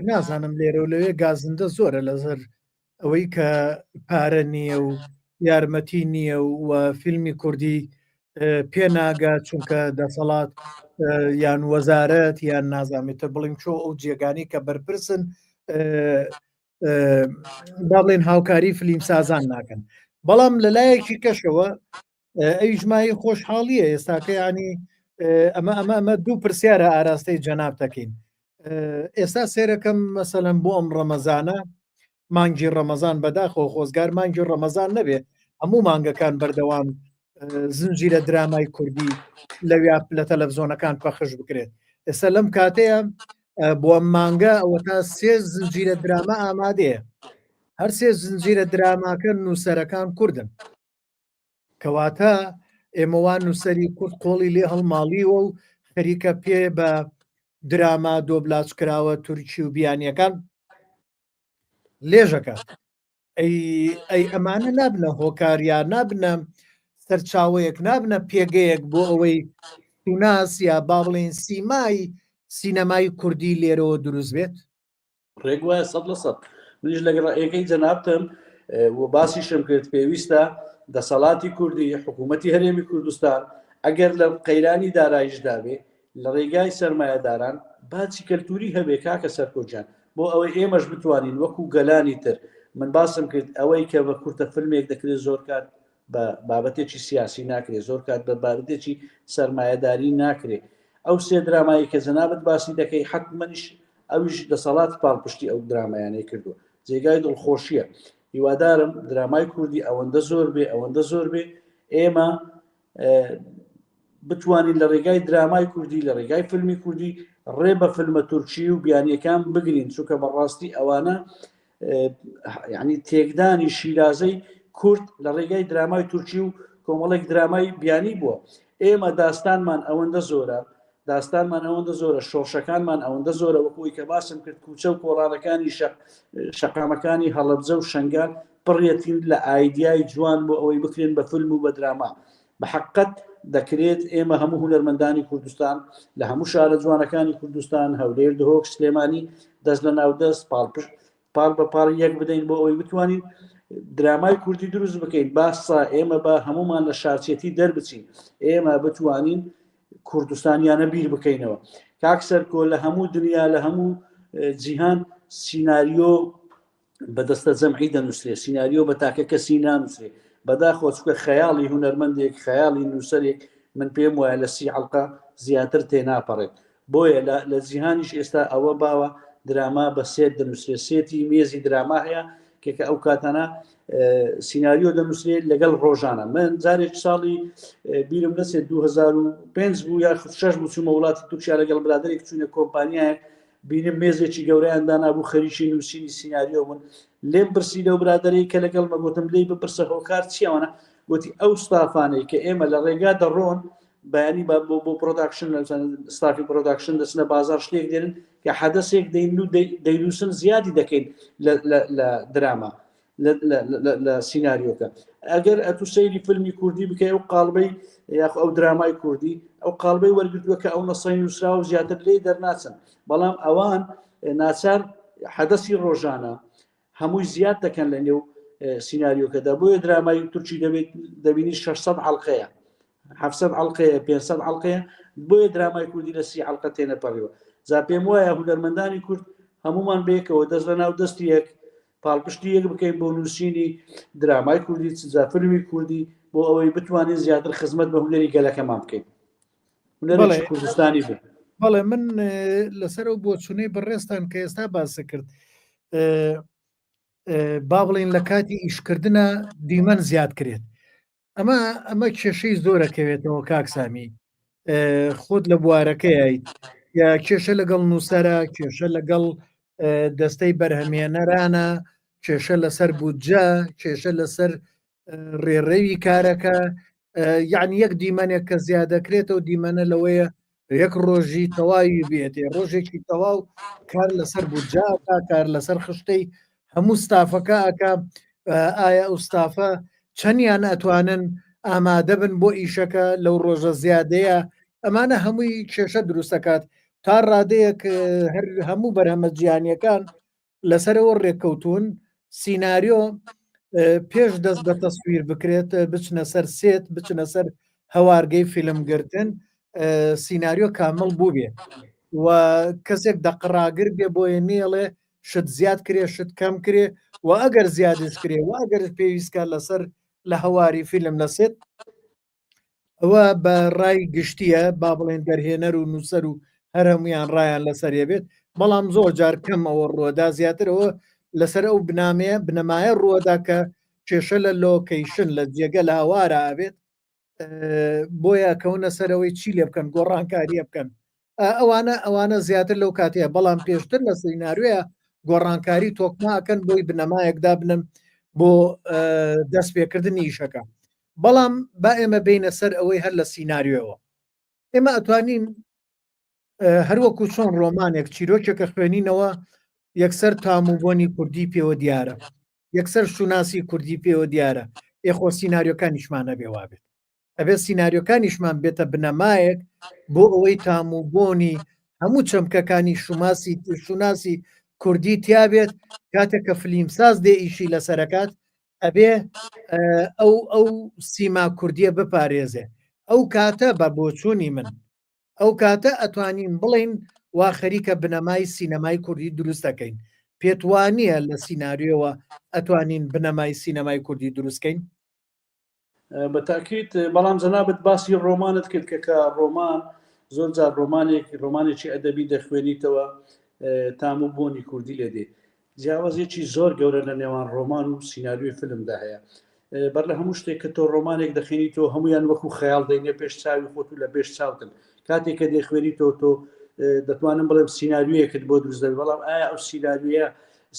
نازانم لێرە و لەوێ گازندە زۆرە لەسەر. ئەوەی کە پارە نییە و یارمەتی نییە و فیلمی کوردی پێ ناگا چونکە دەسەڵات یان وەزارەت یان نازانێتە بڵین چۆ ئەو جێگانی کە بەرپرسن با بڵێن هاوکاری فلیم سازان ناکەن بەڵام لەلایەکی کەشەوە ئەویش مایەی خۆشحاڵیە ئێستاکە ینی ئەمە ئەمە ئەمە دوو پرسیارە ئاراستەی جەناب دەکەین ئێستا سێرەکەم مەسەلەن بۆ ئەم ڕەمەزانە مانگی ڕەمەزان بەداخەوە خۆزگار مانگی ڕەمەزان نەبێ هەموو مانگەکان بەردەوام زنجیرە درامای کوردی لەویا لە تەلەڤزیۆنەکان پەخش بکرێت ئێستا لەم کاتەیە بۆ ئەم مانگە ئەوە تا سێ زنجیرە دراما ئامادەیە هەر سێ زنجیرە دراماکە نووسەرەکان کوردن کەواتە ئێمە وا نووسەری کورد قۆڵی لێ هەڵماڵیوە و خەریکە پێ بە دراما دۆبلاج کراوە تورکی و بیانیەکان لێژەکات ئەی ئەمانە نابنە هۆکاریا نابنە سەرچاوەیەک نابنە پێگەیەک بۆ ئەوەی شوناس یا با بڵێن سیمای سینەمای کوردی لێرەوە دروست بێت؟ ڕێک وایە سەد لە سەد منیش لەگەڵ ڕەئیەکەی جەنابتم و باسیشم کرد پێویستە دەسەڵاتی کوردی حکوومەتی هەرێمی کوردستان ئەگەر لە قەیرانی دارایشدا بێ لە ڕێگای سەرمایەداران باجی کەلتوری هەبێ کاکە سەرکۆجان بۆ ئەوەی ئێمەش بتوانین وەکو گەلانی تر من باسم کرد ئەوەی کە بە کورتە فیلمێک دەکرێت زۆر کات بە بابەتێکی سیاسی ناکرێت زۆر کات بە بابەتێکی سەرمایەداری ناکرێت ئەو سێ درامایی کە جەنابت باسی دەکەی حتممەنیش ئەویش دەسەڵات پاڵپشتی ئەو درامایانەی کردووە جێگای دڵخۆشیە هیوادارم درامای کوردی ئەوەندە زۆر بێ ئەوەندە زۆر بێ ئێمە بتوانین لە ڕێگای درامای کوردی لە ڕێگای فیلمی کوردی ڕێ بە فیلمە تورکی و بیانیەکان بگرین چونکە بەڕاستی ئەوانە یعنی تێکدانی شیرازەی کورد لە ڕێگای درامای تورکی و کۆمەڵێک درامای بیانی بووە ئێمە داستانمان ئەوەندە زۆرە داستانمان ئەوەندە زۆرە شۆڕشەکانمان ئەوەندە زۆرە وەکوی کە باسم کرد کوچە و کۆڵانەکانی شەقامەکانی هەڵەبجە و شنگال پڕیەتین لە ئایدیای جوان بۆ ئەوەی بکرێن بە فیلم و بە دراما بە حەققەت دەکرێت ئێمە هەموو هونەرمەندانی کوردستان لە هەموو شارە جوانەکانی کوردستان هەولێر دهۆک سلێمانی دەست لە ناو دەست پاڵپشت پاڵ بە پاڵ یەک بدەین بۆ ئەوەی بتوانین درامای کوردی دروست بکەین باسا ئێمە بە هەمومان لە شارچێتی دەربچین ئێمە بتوانین کوردستانیانە بیر بکەینەوە کاک سەرکۆ لە هەموو دنیا لە هەموو جیهان سیناریۆ بە دەستە جەمعی دەنووسرێ سیناریۆ بە تاکە کەسی نانووسرێ بەداخەوە چونکە خەیاڵی هونەرمەندێک خەیاڵی نووسەرێک من پێم وایە لە سی عەڵقە زیاتر تێناپەڕێت بۆیە لە جیهانیش ئێستا ئەوە باوە دراما بە سێت دەنووسرێ سێتی مێزی دراما هەیە کە کە ئەو کاتانە سیناریۆ دەنووسرێت لەگەڵ ڕۆژانە من جارێک ساڵی بیرم نەچێت 2005 بوو یا 6 بوو چوومە وڵاتی تورکیا لەگەڵ برادێک چوونە کۆمپانیایەک بینیم مێزێکی گەورەیان دانابوو خەریکی نووسینی سیناریۆ بوون لێم پرسی لەو برادەرەی کە لەگەڵ مە گوتم لێی بپرسە هۆکار چیەوەە گوتی ئەو ستافانەی کە ئێمە لە ڕێگا دەڕۆن بەیانی بە بۆ بۆ production ستافی production دەچنە بازار شتێک دێنن کە حەدەسێک دەین و دەینووسن زیادی دەکەین لە دراما لە سیناریۆکە ئەگەر ئەتو سەیری فیلمی کوردی بکەی ئەو قاڵبەی یاخ ئەو درامای کوردی ئەو قاڵبەی وەرگتووە کە ئەو نەسای نووسرا و زیاتر لێی دەرناچن بەڵام ئەوان ناچار حەدەسی ڕۆژانە هەمووی زیاد دەکەن لە نێو سیناریۆکەدا بۆیە درامای تورکی دەبێت دەبینی 600 حڵلقەیە 700 حڵلقەیە 500 حڵلقەیە بۆیە درامای کوردی لە سی حڵلقە تێنەپەڕیوە جا پێم وایە هونەرمەندانی کورد هەمومان بەیەکەوە دەست لە ناو دەستی یەک پاڵپشتی یەک بکەین بۆ نووسینی درامای کوردی چجا فیلمی کوردی بۆ ئەوەی بتوانین زیاتر خزمەت بە هونەری گەلەکەمان بکەین هونەرێکی کوردستانی بێ. بەڵێ من لەسەر ئەو بۆچوونەی بەڕێزتان کە ئێستا باسە کرد با بڵین لە کاتی ئیشکردە دیمەن زیاد کرێت ئەمە ئەمە کێشەی زۆرەکەوێتەوە کاک سامی خۆت لە بوارەکەیت یا کێشە لەگەڵ نووسرە کێشە لەگەڵ دەستەی بەرهەمێنەرانە کێشە لەسەر بودجە کێشە لەسەر ڕێڕەوی کارەکە یعنی یەک دیمەنێک کە زیادەکرێتەوە دیمەنە لەوەیە یەک ڕۆژی تەواوی بێتێ ڕۆژێکی تەواو کار لەسەر بودجە ئەکا کار لەسەر خشتەی هەموو ستافەکە ئەکا ئایا ئەو ستافە چەندیان ئەتوانن ئامادە بن بۆ ئیشەکە لەو ڕۆژە زیادەیە ئەمانە هەمووی کێشە دروستەکات تا ڕادەیەک هەر هەموو بەرهەمە جیهانیەکان لەسەرەوە ڕێککەوتون. سیناریۆ پێش دەست بە تەسویر بکرێت بچنە سەر سێت بچنە سەر هەوارگەی فیلم گرتن سیناریۆ کامل بووبێ و کەسێک دەقڕاگر بێ بۆیە نێڵێ شت زیاد کرێ شت کەم کرێ و ئەگەر زیادش کرێ و ئەگەر پێویستکە لەسەر لە هەواری فیلم لە سێت ئەوە بە ڕای گشتیە با بڵێن دەرهێنەر و نووسەر و هەر هەمویان ڕایان لەسەر بێت بەڵام زۆر جار کەم ئەوە ڕووەدا زیاترەوە لەسەر ئەو بنامەیە بنەمایە ڕووەدا کە کێشە لە location لە جێگە لە هەوارە ئەبێت بۆیە کەونە سەرەوەی چی لێ بکەن گۆڕانکاریە بکەن ئەوانە ئەوانە زیاتر لەو کاتەیە بەڵام پێشتر لە سیناریۆیە گۆڕانکاری تۆکماکەن بۆی بنەمایەک دابنم بۆ دەست پێکردنی ئیشەکە بەڵام با ئێمە بینە سەر ئەوەی هەر لە سیناریۆەوە ئێمە ئەتوانین هەروەکو چۆن ڕۆمانێک چیرۆکێکە خوێنینەوە یەکسەر تام و بۆنی کوردی پێوە دیارە یەکسەر شوناسی کوردی پێوە دیارە ئێخۆ سیناریۆکانیشمان نەبێ وابێت ئەبێت سیناریۆکانیشمان بێتە بنەمایەک بۆ ئەوەی تام و بۆنی هەموو چەمکەکانی شوماسی شوناسی کوردی تیابێت کاتێک کە فلیمساز دێ ئیشی لەسەرەکات ئەبێ ئەو ئەو سیما کوردیە بپارێزێ ئەو کاتە بە بۆچوونی من ئەو کاتە ئەتوانین بڵین وا خەریکە بنەمای سینەمای کوردی دروست دەکەین پێت وانە لە سیناریۆوە ئەتوانین بنەمای سینەمای کوردی دروستکەین بە تاکیت بەڵام جەنابت باسی ڕۆمانت کرد کە کە ڕۆمان زۆر جار ڕۆمانێک ڕۆمانێکی ئەدەبی دەخوێنیتەوە تام و بۆنی کوردی لێ دێ جیاوازێکی زۆر گەورە لە نێوان ڕۆمان و سیناریۆی فیلمدا هەیە بەر لە هەموو شتێک کە تۆ ڕۆمانێک دەخێنی تۆ هەمویان وەکو خەیاڵ دەینێ پێش چاوی خۆت و لە پێش چاوتن کاتێک کە دەخوێنی تۆ تۆ دەتوانم بڵێم سیناریۆیەکت بۆ دروست دەبێت بەڵام ئایا ئەو سیناریۆیە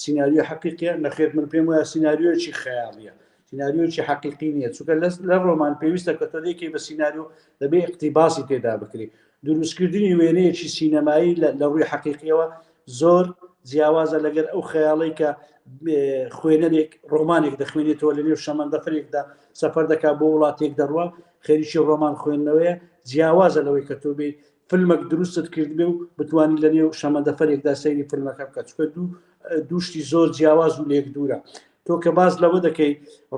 سیناریۆ حەقیقیە نەخێر من پێم وایە سیناریۆیەکی خەیاڵیە سیناریۆیەکی حەقیقی نییە چونکە لە ڕۆمان پێویستە کە تۆ دەیکەی بە سیناریۆ دەبێ اقتیباسی تێدا بکری دروستکردنی وێنەیەکی سینەمایی لە ڕووی حەقیقیەوە زۆر جیاوازە لەگەر ئەو خەیاڵی کە خوێنەرێک ڕۆمانێک دەخوێنێتەوە لە نێو شەمەندەفرێکدا سەفەر دەکات بۆ وڵاتێک دەڕوا خەریکی ڕۆمان خوێندنەوەیە جیاوازە لەوەی کە تۆ بێ فیلمەک دروستت کردبێ و بتوانانی لە نێو شەمەندەفەرێکدا سەیری فیلمەکە بکە چکە دوو دووشتی زۆر جیاواز و لێک دوورە تۆ کە باس لەوە دەکەی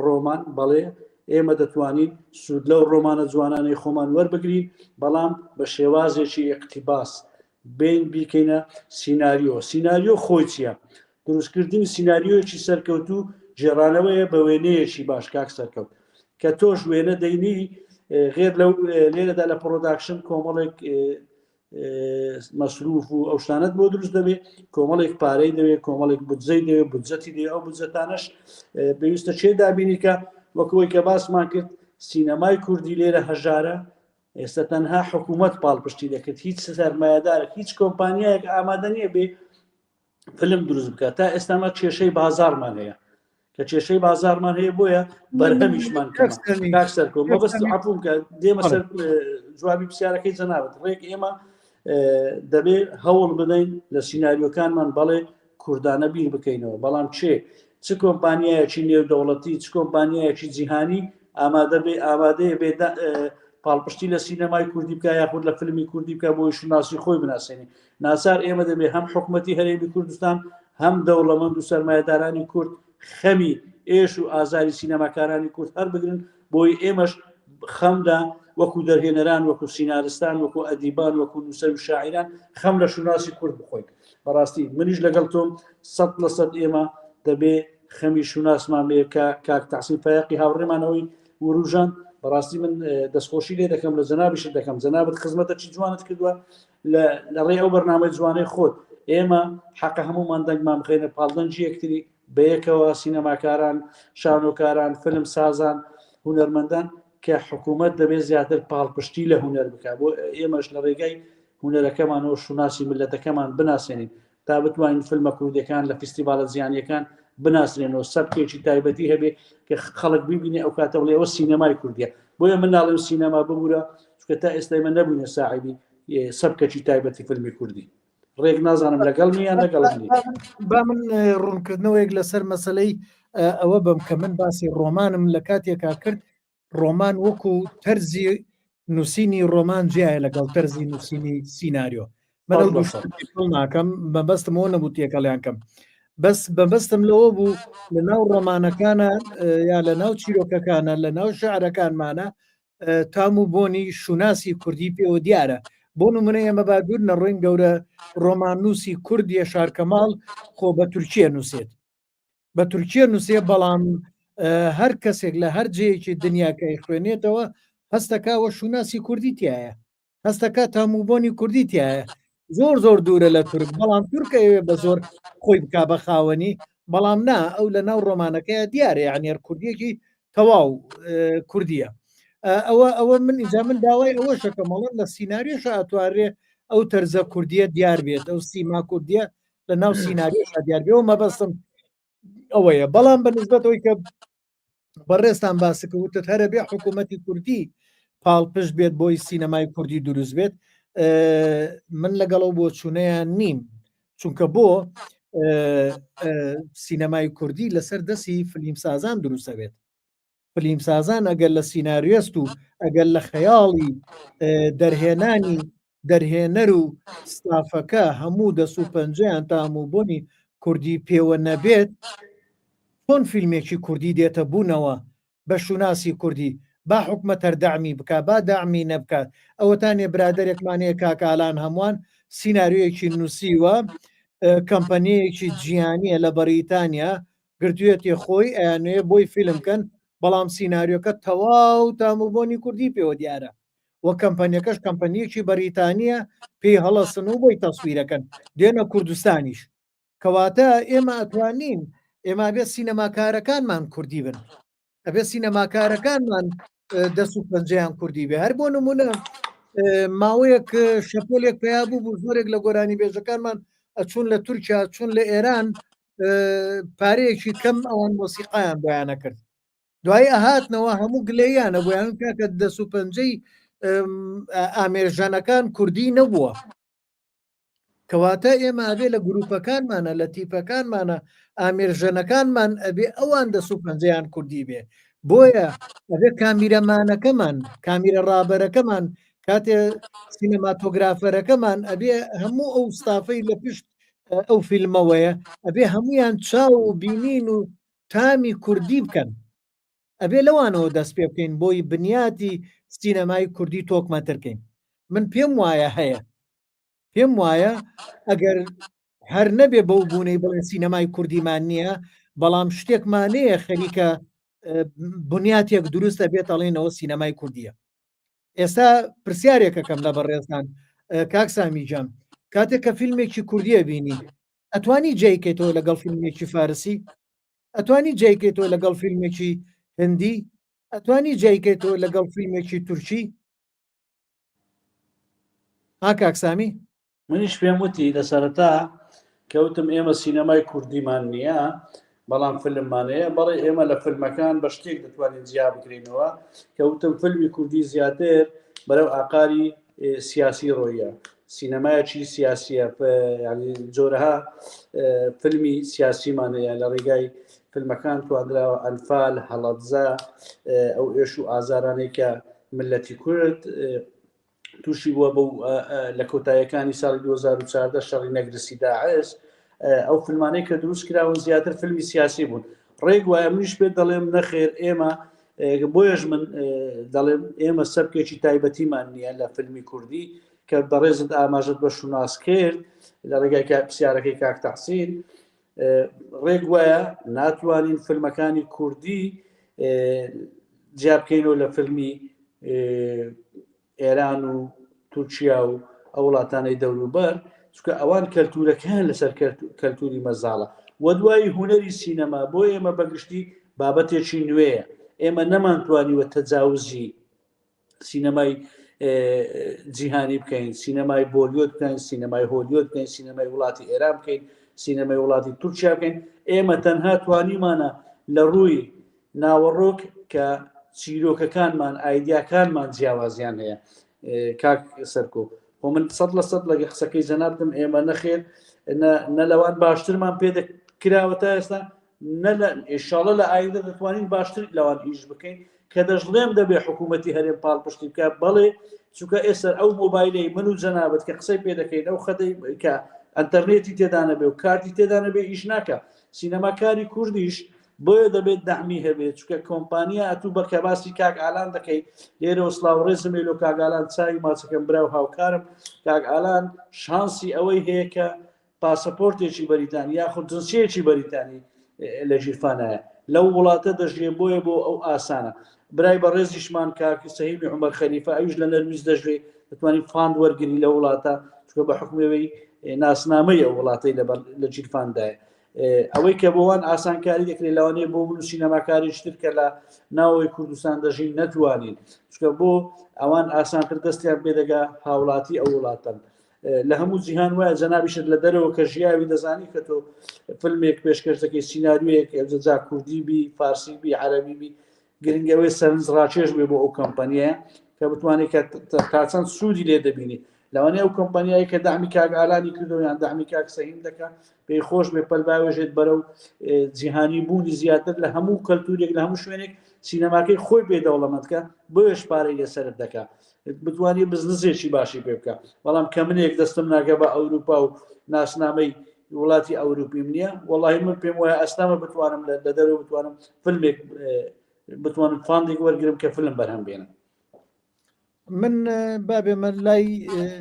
ڕۆمان بەڵێ ئێمە دەتوانین سوود لەو ڕۆمانە جوانانەی خۆمان وەربگرین بەڵام بە شێوازێکی اقتیباس بین بیکەینە سیناریۆ سیناریۆ خۆی چییە؟ دروستکردنی سیناریۆیەکی سەرکەوتوو گێڕانەوەیە بە وێنەیەکی باش کاک سەرکەوت کە تۆش وێنە دەینی غێر لەو لێرەدا لە production کۆمەڵێک مەسروف و ئەو شتانت بۆ دروست دەبێت کۆمەڵێک پارەی دەوێت کۆمەڵێک بودجەی دەوێت بودجەتی دەوێت ئەو بودجەتانەش پێویستە چێ دابینیکە وەکەوەی کە باسمان کرد سینەمای کوردی لێرە هەژارە ئێستا تەنها حکوومەت پاڵپشتی دەکرد هیچ سەرمایەدارێک هیچ کۆمپانیایەک ئامادە نییە بێ فلم دروست بکات تا ئێستاما کێشەی بازارمان هەیە کە کێشەی بازارمان هەیە بۆیە بەرهەمیشمان کاک سەرکۆ مەبەست عفوم کە دێمە سەر جوابی پرسیارەکەی جەنابت ڕێک ئێمە دەبێ هەوڵ بدەین لە سیناریۆکانمان بەڵێ کوردانە بیر بکەینەوە بەڵام چێ چ کۆمپانیایەکی نێودەوڵەتی چ کۆمپانیایەکی جیهانی ئامادە بێ ئامادەیە بێ پاڵپشتی لە سینەمای کوردی بکە یاخود لە فیلمی کوردی بکە بۆی شوناسی خۆی بناسێنی ناچار ئێمە دەبێ هەم حکومەتی هەرێمی کوردستان هەم دەوڵەمەند و سەرمایەدارانی کورد خەمی ئێش و ئازاری سینەماکارانی کورد هەر بگرن بۆی ئێمەش خەمدا وەکو دەرهێنەران وەکو سینارستان وەکو ئەدیبان وەکو نووسەر و شاعیران خەم لە شوناسی کورد بخۆین بەڕاستی منیش لەگەڵ تۆم سەد لە سەد ئێمە دەبێ خەمی شوناسمان بێ کە کاک تەحسین فایەقی هاوڕێمانەوەی وروژان بەڕاستی من دەستخۆشی لێ دەکەم لە جەنابیشت دەکەم جەنابت خزمەتە چی جوانت کردووە لە ڕێی ئەو بەرنامەی جوانەی خۆت ئێمە حەقە هەمومان دەنگمان بخەینە پاڵدەنگی یەکتری بەیەکەوە سینەماکاران شانۆکاران فیلم سازان هونەرمەندان کە حکوومەت دەبێت زیاتر پاڵپشتی لە هونەر بکە بۆ ئێمەش لە ڕێگای هونەرەکەمانەوە شوناسی ملەتەکەمان بناسێنین تا بتوانین فیلمە کوردەکان لە فیستیڤالە جیهانیەکان بناسرێنەوە سەبکێکی تایبەتی هەبێ کە خەڵک ببینێ ئەو کاتە بڵێ ئەوە سینەمای کوردیە بۆیە من ناڵێم سینەما ببوورە چونکە تا ئێستا ئێمە نەبووینە ساحێبی سەبکەکی تایبەتی فیلمی کوردی ڕێک نازانم لەگەڵ نییە لەگەڵ با من ڕوونکردنەوەیەک لەسەر مەسلەی ئەوە بم کە من باسی ڕۆمانم لە کاتێکا کرد ڕۆمان وەکو تەرزی نووسینی ڕۆمان جیایە لەگەڵ تەرزی نووسینی سیناریۆ من ئەو دوو شتە تێکەڵ ناکەم مەبەستم ئەوە نەبوو تێکەڵیان کەم. بەس بەبەستم لەوە بوو لە ناو ڕۆمانەکانە یا لە ناو چیرۆکەکانە لە ناو شعرەکانمانە تام و بۆنی شوناسی کوردی پێوە دیارە بۆ نمونە ئێمە با دوور نەڕۆین گەورە ڕۆماننووسی کورد یەشار کەماڵ خۆ بە تورکیە نووسێت بە تورکیە نووسێ بەڵام هەر کەسێک لە هەر جێیەکی دنیاکەی خوێنێتەوە هەستەکەوە شوناسی کوردی تایە هەستەکە تاموبۆنی کوردی تایە زۆر زۆر دوورە لە تورک بەڵام تورک ئەوێ بە زۆر خۆی بک بە خاوەنی بەڵام نا ئەو لە ناو ڕۆمانەکەی دیارە یعنی هەر کوردیەکی تەواو کوردیە ئەوە ئەوە من ئینجا من داوای ئەوە شەکەمەڵم لە سیناریۆش ئەتوارێ ئەو تەرزە کوردیە دیار بێت ئەو سیما کوردیە لە ناو سیناریۆش دیار بێ و مەبەستم ئەوەیە بەڵام بە نسبەتەوەی کە بەڕێزتان باسکە وتت هەرە بێ حکوومەتی کوردی پاڵپشت بێت بۆی سینەمای کوردی دروست بێت من لەگەڵەوە بۆ چوونەیان نیم چونکە بۆ سینەمای کوردی لەسەر دەستی فلیمسازان دروستە بێت فلیمسازان ئەگەر لە سیناریۆست و ئەگەر لە خەیاڵی دەرهێنانی دەرهێنەر و ستافەکە هەموو دەست و پەنجەیان تام و بۆنی کوردی پێوە نەبێت چۆن فیلمێکی کوردی دێتە بوونەوە بە شوناسی کوردی با حکومەت هەر دەعمی بکا با دەعمی نەبکات ئەوەتانێ برادەرێکمان هەیە کاک ئالان هەمووان سیناریۆیەکی نووسیوە کەمپەنیەکی جیهانیە لە بەریتانیا گرتویەتی خۆی ئەیانەوێ بۆی فیلم کەن بەڵام سیناریۆکە تەواو تام و بۆنی کوردی پێوە دیارە و کەمپەنیەکەش کەمپەنیەکی بەریتانیە پێی هەڵەسن و بۆی تەسویرەکەن دێنە کوردستانیش کەواتە ئێمە ئەتوانین ئێمە بێ سینەماکارەکانمان کوردی بن ئەبێ سینەماکارەکانمان دەست و پەنجەیان کوردی بێ هەر بۆ نمونە ماوەیەک شەپۆلێک پیا بوو بوو زۆرێک لە گۆرانی بێژەکانمان ئەچوون لە تورکیا چون لە ئێران پارەیەکی کەم ئەوان مۆسیقایان بۆیانە کرد دوای ئەهاتنەوە هەموو گلەیانە بۆیان کاکە دەست و پەنجەی ئامێرژەنەکان کوردی نەبووە کەواتە ئێمە ئەبێ لە گروپەکانمانە لە تیپەکانمانە ئامێرژەنەکانمان ئەبێ ئەوان دەست و پەنجەیان کوردی بێ بۆیە ئەبێ کامیرەمانەکەمان کامیرە ڕابەرەکەمان کاتێ سینەماتۆگرافەرەکەمان ئەبێ هەموو ئەو ستافەی لە پشت ئەو فیلمەوەیە ئەبێ هەمویان چاو و بینین و تامی کوردی بکەن ئەبێ لەوانەوە دەست پێ بکەین بۆی بنیاتی سینەمای کوردی تۆکمەتر کەین من پێم وایە هەیە پێم وایە ئەگەر هەر نەبێ بەو بوونەی بڵێ سینەمای کوردیمان نییە بەڵام شتێکمانەیە خەریکە بنیاتێک دروستە بێت ئەڵێنەوە سینەمای کوردیە ئێستا پرسیارێکەکەم لە بەڕێزان کاک سامی جان کاتێک کە فیلمێکی کوردیە بینی ئەتوانی جیکەیتەوە لەگەڵ فیلمێکی فارسی ئەتوانی جیکەیتەوە لەگەڵ فیلمێکی هندی ئەتوانی جیکەیتەوە لەگەڵ فیلمێکی تورکی ها کاک سامی منیش پێم وتی لە سەرەتا کەوتم ئێمە سینەمای کوردیمان نییە بەڵام فیلممان هەیە بەڵێ ئێمە لە فیلمەکان بە شتێک دەتوانین جیا بکرینەوە کەوتم فیلمی کوردی زیاتر بەرەو ئاقاری سیاسی ڕۆیە سینەمایەکی سیاسیە ینی جۆرەها فیلمی سیاسیمان هەیە لە ڕێگای فیلمەکان تواندراوە ئەنفال هەڵەبزە ئەو ئێش و ئازارانەی کە ملەتی کورد تووشی بووە بەو لە کۆتایەکانی ساڵی 2014 شەڕی نەگرسی داعش ئەو فیلمانەی کە دروست کراون زیاتر فیلمی سیاسی بوون ڕێک وایە منیش پێت دەڵێم نەخێر ئێمە بۆیەش من دەڵێم ئێمە سەبکێکی تایبەتیمان نییە لە فیلمی کوردی کە بەڕێزت ئاماژت بە شوناس کرد لە ڕێگای پرسیارەکەی کاک تەحسین ڕێک وایە ناتوانین فیلمەکانی کوردی جیا بکەینەوە لە فیلمی ئێران و تورکیا و ئەو وڵاتانەی دەوروبەر چونکە ئەوان کەلتورەکەیان لەسەر کەلتوری مەزاڵە و دوایی هونەری سینەما بۆ ئێمە بەگشتی بابەتێکی نوێیە ئێمە نەمانتوانیوە تەجاوزی سینەمای جیهانی بکەین سینەمای بۆلیۆت بکەین سینەمای هۆلیۆت بکەین سینەمای وڵاتی ئێران بکەین سینەمای وڵاتی تورکیا بکەین ئێمە تەنها توانیمانە لە ڕووی ناوەڕۆک کە چیرۆکەکانمان ئایدیاکانمان جیاوازیان هەیە کاک سەرکۆ بۆ من سە لە سە لەگە قسەکەی جەنابتم ئێمە نەخێر نە لەوان باشترمان پێ کراوە تا ئێستا نە لە ئیشاڵە لە ئایندە دەتوانین باشتر لەوان ئیش بکەین کە دەشڵێم دەبێ حکوومەتی هەرێم پاڵپشتی بکە بەڵێ چونکە ئێستا ئەو مۆبایلەی من و جەنابەت کە قسەی پێ دەکەین ئەو خەتەی کە ئەتەرنێتی تێدانەبێ و کارتی تێدانەبێ ئیش ناکە سینەماکاری کوردیش بۆیە دەبێت دەعمی هەبێت چونکە کۆمپانیا ئەتوو بە کە باسی کاک ئالان دەکەی لێرەوە سڵاو ڕێزم لۆ کاک ئالان چاوی ماچەکەم برا و هاوکارم کاک ئالان شانسی ئەوەی هەیە کە پاسەپۆرتێکی بەریتانی یاخود جنسیەکی بەریتانی لە ژیرفانایە لەو وڵاتە دەژێ بۆیە بۆ ئەو ئاسانە برای بەڕێزیشمان کاک سەهیمی عمر خەلیفە ئەویش لە نەرویج دەژێ دەتوانین fund وەرگری لە وڵاتە چونکە بە حکومەوەی ناسنامەی ئەو وڵاتەی لە ژیرفاندایە ئەوەی کە بۆوان ئاسانکاری دەکرێت لەوانەیە بۆ من و سینەماکاریش تر کە لە ناوەوەی کوردستان دەژین نەتوانین چکە بۆ ئەوان ئاسانتر دەستیان پێدەگا هاوڵاتی ئەو وڵاتن لە هەموو جیهان وایە جەنابیشت لە دەرەوە کە ژیاوی دەزانی کە تۆ فیلمێک پێشکەش دەکەی سیناریۆیەک جا کوردی بی فارسی بی عەربی بی گرنگ ئەوەی سەرنج ڕاکێش بێ بۆ ئەو کۆمپانیایە کە بتوانێت کە تا چەند سوودی لێ دەبینی لەوانەیە ئەو کۆمپانیایی کە دامی کاک ئالانی کردو یان دامی کاک سەهیم دەکا پێی خۆش بێ پەل باوێژێت بەرەو جیهانی بوونی زیاتر لە هەموو کەلتورێک لە هەموو شوێنێک سینەماکەی خۆی پێ دەوڵەمەندکە بۆیش پارەی لەسەر دەکا بتوانێت بزنسێکی باشی پێ بکە بەڵام کە منێک دەستم ناگە بە ئەوروپا و ناسنامەی وڵاتی ئەوروپیم نییە وەڵی من پێم وایە ئەستامە بتوانم لە دەرەوە بتوانم فیلمێک بتوانم fund ێک وەرگرم کە فیلم بەرهەم بێنم من بابێمە لای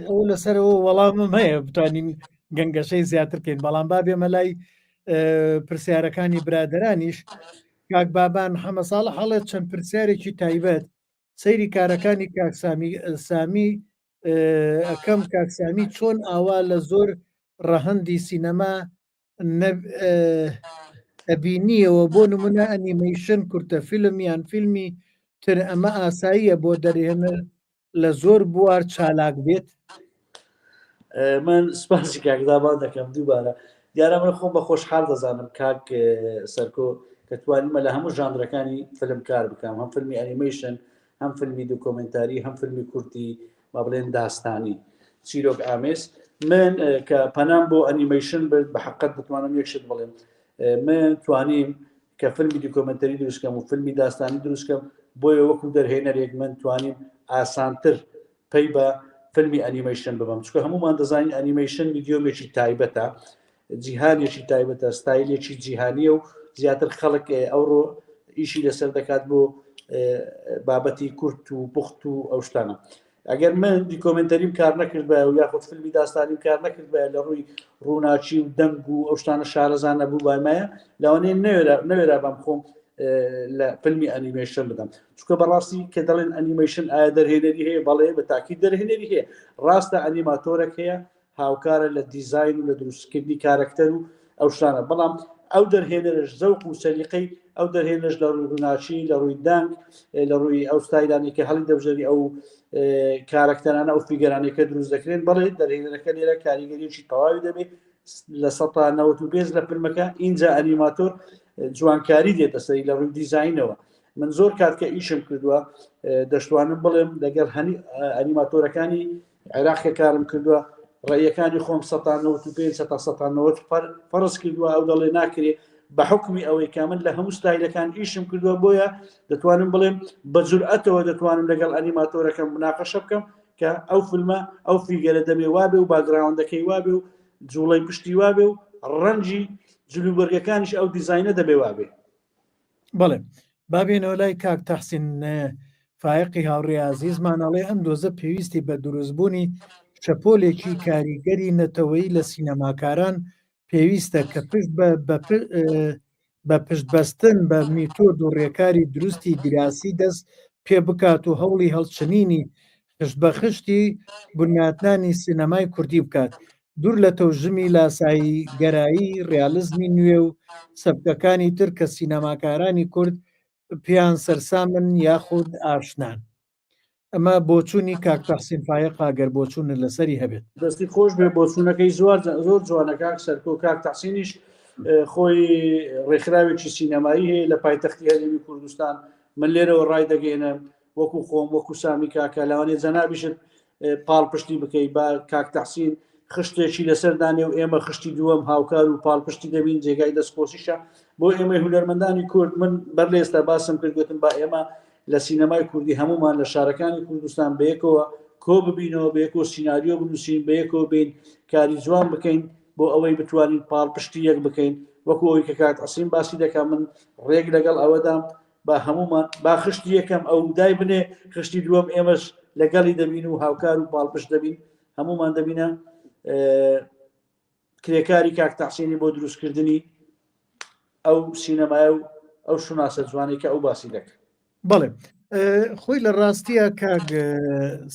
ئەو لەسەرەوە وەڵامم هەیە بتوانین گەنگەشەی زیاتر بکەین بەڵام بابێمە لای پرسیارەکانی برادرانیش کاک بابان حەمە ساڵح هەڵێت چەند پرسیارێکی تایبەت سەیری کارەکانی کاک سامی سامی ئەکەم کاک سامی چۆن ئاوا لە زۆر ڕەهەندی سینەما ئەبینیەوە بۆ نمونە ئەنیمەیشن کورتە فیلم یان فیلمی تر ئەمە ئاساییە بۆ دەرهێنەر لە زۆر بوار چالاک بێت من سپاسی کاکدابان دەکەم دووبارە دیارە من خۆم بە خۆشحاڵ دەزانم کاک سەرکۆ کە توانیمە لە هەموو ژانرەکانی فیلم کار بکەم هەم فیلمی ئەنیمەیشن هەم فیلمی دوکۆمنتاری هەم فیلمی کورتی با بڵێن داستانی چیرۆک ئامێز من کە پەنام بۆ ئەنیمەیشن برد بە حقت بتوانم یەک شت بڵێم من توانیم کە فیلمی documentary دروستکەم و فیلمی داستانی دروستکەم بۆیە وەکو دەرهێنەرێک من توانیم ئاسانتر پەی بە فیلمی ئەنیمەیشن ببەم چونکە هەمومان دەزانین ئەنیمەیشن میدیۆمێکی تایبەتە جیهانێکی تایبەتە ستایلێکی جیهانیە و زیاتر خەڵک ئەوڕۆ ئیشی لەسەر دەکات بۆ بابەتی کورت و پوخت و ئەو شتانە ئەگەر من documentary م کار نەکرد بە و یاخود فیلمی داستانیم کار نەکرد بە لە ڕووی ڕووناکی و دەنگ و ئەو شتانە شارەزان نەبوو بایمایە لەوانەیە نەوێرا بەم خۆم لە فیلمی ئەنیمەیشن بدەم چونکە بەڕاستی کە دەڵێن ئەنیمەیشن ئایا دەرهێنەری هەیە بەڵێ بە تاکی دەرهێنەری هەیە ڕاستە ئەنیماتۆرەک هەیە هاوکارە لە دیزاین و لە دروستکردنی کارەکتەر و ئەو شتانە بەڵام ئەو دەرهێنەرش زەوق و سەلیقەی ئەو دەرهێنەش لە ڕووی ڕووناکی لە ڕووی دەنگ لە ڕووی ئەو ستایلانی کە هەڵی دەبژێری ئەو کارەکتەرانە ئەو figure انەی کە دروست دەکرێن بەڵێ دەرهێنەرەکە لێرە کاریگەریی تەواوی دەبێت 95% لە فیلمەکە ئینجا ئەنیماتۆر جوانکاری دێتە سەری لە ڕووی دیزاینەوە من زۆر کات کە ئیشم کردووە دەشتوانم بڵێم لەگەڵ هەنی ئەنیماتۆرەکانی عێراق کە کارم کردووە ڕێیەکانی خۆم 95 سە 90 فەرز کردووە ئەو دەڵێ ناکرێ بە حکمی ئەوەی کە من لە هەموو ستایلەکان ئیشم کردووە بۆیە دەتوانم بڵێم بە جورئەتەوە دەتوانم لەگەڵ ئەنیماتۆرەکەم مناقەشە بکەم کە ئەو فیلمە ئەو figure ە دەبێ وابێ و background ەکەی وابێ و جوڵەی پشتی وابێ و ڕەنگی جلوبەرگەکانیش ئەو دیزاینە دەبێ وابێ. بەڵێ بابێنەوە لای کاک تەحسین فایقی هاوڕێ ئازیزمان ئەڵێ ئەم دۆزە پێویستی بە دروستبوونی شەپۆلێکی کاریگەری نەتەوەیی لە سینەماکاران پێویستە کە پشت بە بە پشتبەستن بە میتۆد و ڕێکاری دروستی دیراسی دەست پێ بکات و هەوڵی هەڵچنینی خشت بە خشتی بنیاتنانی سینەمای کوردی بکات دوور لە تەوژمی لاسایی گەرایی ڕیالزمی نوێ و سەبکەکانی تر کە سینەماکارانی کورد پێیان سەرسامن یاخود ئاشنان. ئەمە بۆچوونی کاک تەحسین فایەق ئەگەر بۆچوونت لەسەری هەبێت. دەستی خۆش بێ بۆچوونەکەی زۆر زۆر جوانە کاک سەرکۆ کاک تەحسینیش خۆی ڕێکخراوێکی سینەمایی هەیە لە پایتەختی هەرێمی کوردستان من لێرەوە ڕای دەگەێنم وەکو خۆم وەکو سامی کاکە لەوانەیە جەنابیشت پاڵپشتی بکەی با کاک تەحسین خشتێکی لەسەر دانێ و ئێمە خشتی دووەم هاوکار و پاڵپشتی دەبین جێگای دەستخۆشیشە بۆ ئێمەی هونەرمەندانی کورد من بەر لە ئێستا باسم کرد گوتم با ئێمە لە سینەمای کوردی هەمومان لە شارەکانی کوردستان بەیەکەوە کۆ ببینەوە بەیەکەوە سیناریۆ بنووسین بەیەکەوە بین کاری جوان بکەین. بۆ ئەوەی بتوانین پاڵپشتی یەک بکەین وەکو ئەوی کە کاک عسیم باسی دەکا من ڕێک لەگەڵ ئەوەدام با هەمومان با خشتی یەکەم ئەو دای بنێ خشتی دووەم ئێمەش لەگەڵی دەبین و هاوکار و پاڵپشت دەبین هەمومان دەبینە کرێکاری کاک تەحسینی بۆ دروستکردنی ئەو سینەمایە و ئەو شوناسە جوانەی کە ئەو باسی دەکرد. بەڵێ خۆی لە ڕاستیە کاک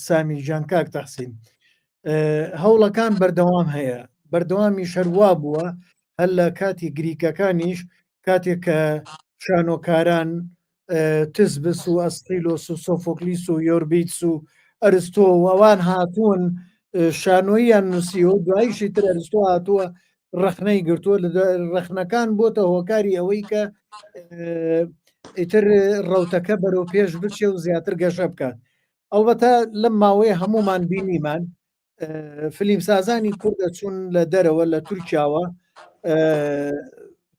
سامی گیان کاک تەحسین هەوڵەکان بەردەوام هەیە بەردەوامی شەروا بووە هەر لە کاتی گریکەکانیش کاتێک کە شانۆکاران تزبس و ئەسقیلۆس و سۆفۆکلیس و یۆربیتس و ئەرستۆ و ئەوان هاتوون شانۆییان نووسیوە و دواییشی تر ئەرستۆ هاتووە ڕەخنەی گرتووە لە ڕەخنەکان بۆتە هۆکاری ئەوەی کە ئیتر ڕەوتەکە بەرەو پێش بچێ و زیاتر گەشە بکات ئەڵبەتە لەم ماوەیە هەمومان بینیمان فلیمسازانی کورد دەچوون لە دەرەوە لە تورکیاوە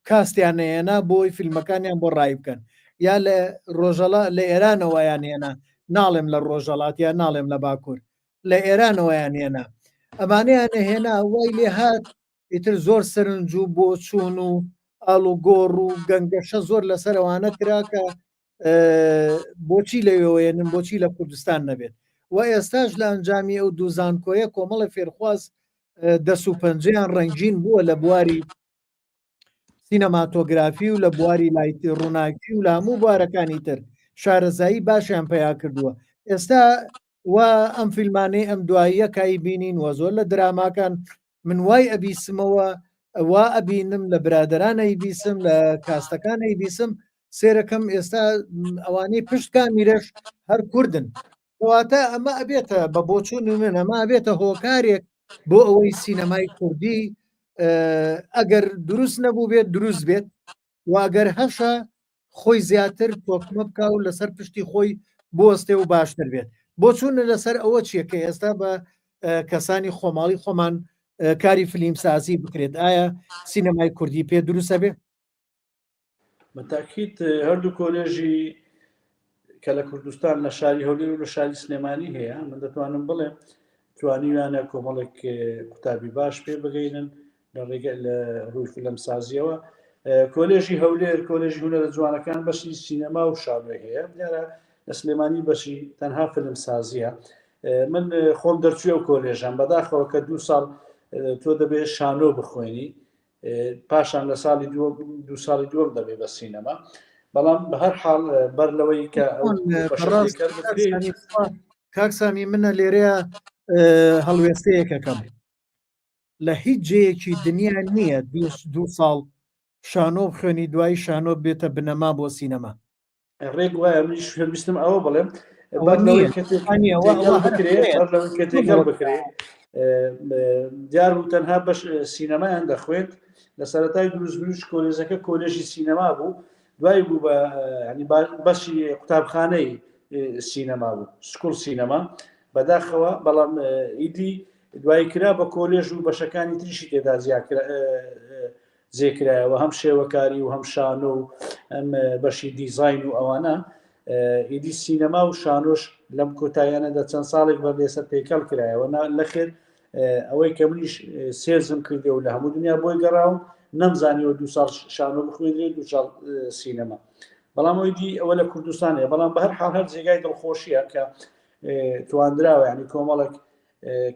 کاستیان نەهێنا بۆی فیلمەکانیان بۆ ڕای بکەن یا لە ڕۆژەڵا لە ئێرانەوەیان هێنا ناڵێم لە ڕۆژەڵات یا ناڵێم لە باکوور لە ئێرانەوەیان هێنا ئەمانەیان نەهێنا وای لێ هات ئیتر زۆر سەرنج و بۆچوون و ئاڵوگۆڕ و گەنگەشە زۆر لەسەر ئەوانە کرا کە بۆچی لەوێوەیەنن بۆچی لە کوردستان نەبێت و ئێستاش لە ئەنجامی ئەو دوو زانکۆیە کۆمەڵە فێرخواز دەست و پەنجەیان ڕەنگین بووە لە بواری سینەماتۆگرافی و لە بواری light ی ڕووناکی و لە هەموو بوارەکانی تر شارەزایی باشیان پیا کردووە ئێستا و ئەم فیلمانەی ئەم دواییە کای بینین وە زۆر لە دراماکان من وای ئەبیسمەوە وا ئەبینم لە برادران ئەیبیسم لە کاستەکان ئەیبیسم سێرەکەم ئێستا ئەوانەی پشت کامیرەش هەر کوردن واتە ئەمە ئەبێتە بە بۆچوون من ئەمە ئەبێتە هۆکارێک بۆ ئەوەی سینەمای کوردی ئەگەر دروست نەبوو بێت دروست بێت و ئەگەر هەشە خۆی زیاتر تۆکمە بکە و لەسەر پشتی خۆی بوەستێ و باشتر بێت بۆچوونە لەسەر ئەوە چییە کە ئێستا بە کەسانی خۆماڵی خۆمان کاری فلیمسازی بکرێت ئایا سینەمای کوردی پێ دروستە بێ؟ بەتاکیت هەردوو کۆلێژی کە لە کوردستان لە شاری هەولێر و لە شاری سلێمانی هەیە من دەتوانم بڵێم توانیویانە کۆمەڵێک قوتابی باش پێ بگەینن لە ڕێگە لە ڕووی فلم سازیەوە کۆلێژی هەولێر کۆلێژی هونەرە جوانەکان بەشی سینەما و شانۆی هەیە دیارە لە سلێمانی بەشی تەنها فلم سازیە من خۆم دەرچووی ئەو کۆلێژەم بەداخەوە کە دوو ساڵ تۆ دەبێت شانۆ بخوێنی پاشان لە ساڵی دوو ساڵی دووەم دەبێ بە سینەما بەڵام بە هەر حاڵ بەر لەوەی کە کاک سامی منە لێرەیە هەڵوێستەیەکەکەم لە هیچ جێیەکی دنیا نییە دوو ساڵ شانۆ بخوێنی دوای شانۆ بێتە بنەما بۆ سینەما. ڕێک وایە منیش ویستم ئەوە بڵێم بەر لەوەی کە تێکەڵ بکرێ بەر لەوەی کە تێکەڵ بکرێ دیار بوو تەنها بەش سینەمایان دەخوێند لە سەرەتای دروستبوونیش کۆلێژەکە کۆلێژی سینەما بوو دوای بوو بە ینی بەشی قوتابخانەی سینەما بوو school سینەما بەداخەوە بەڵام ئیدی دوایی کرا بە کۆلێژ و بەشەکانی تریشی تێدا زیاکرا جێکرایەوە هەم شێوەکاری و هەم شانۆ و ئەم بەشی دیزین و ئەوانە ئیدی سینەما و شانۆش لەم کۆتاییانەدا چەند ساڵێک بەر لێسە تێکەڵ کرایەوە نەخێر ئەوەی کە منیش سێزم کردی و لە هەموو دنیا بۆی گەڕاوم نەمزانیوە دو ساڵ شانۆ بخوێندرێ دو ساڵ سینەما بەڵام ئەوی دی ئەوە لە کوردستان هەیە بەڵام بە هەر حاڵ هەر جێگای دڵخۆشیە کە تواندراوە ینی کۆمەڵێک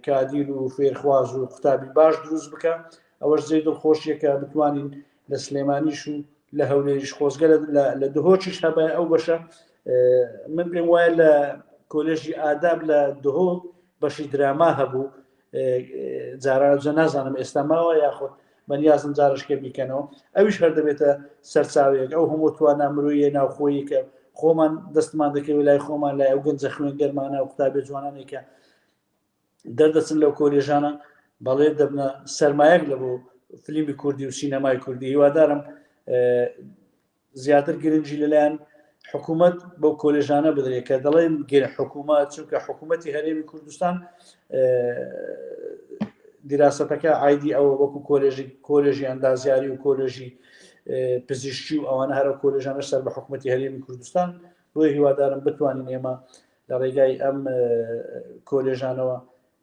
کادیر و فێرخواز و قوتابی باش دروست بکە ئەوەش جێی دڵخۆشیە کە بتوانین لە سلێمانیش و لە هەولێریش خۆزگە لە دهۆکیش هەبای ئەو بەشە من پێم وایە لە کۆلێژی ئاداب لە دهۆک بەشی دراما هەبوو جاران جە نازانم ئێستا ماوە یاخود بەنیازم جارشکە بیکەنەوە ئەویش هەر دەبێتە سەرچاوەیەک ئەو هەموو توانا مرۆیە ناوخۆیی کە خۆمان دەستمان دەکەوێت لای خۆمان لای ئەو گەنجە خوێن گەرمانە و قوتابی جوانانێک کە دەردەچن لەو کۆلێژانە بەڵێ دەبنە سەرمایەک لە بۆ فلیمی کوردی و سینەمای کوردی هیوادارم زیاتر گرنگی لەلایەن حکوومەت بەو کۆلێژانە بدرێت کە دەڵێن گەر حکوومەت چونکە حکوومەتی هەرێمی کوردستان دیراسەتەکە ئایدی ئەوە وەکو کۆلێژی کۆلێژی ئەندازیاری و کۆلێژی پزیشکی و ئەوانە هەرە کۆلێژانە سەر بە حکوومەتی هەرێمی کوردستان بۆیە هیوادارم بتوانین ئێمە لە ڕێگای ئەم کۆلێژانەوە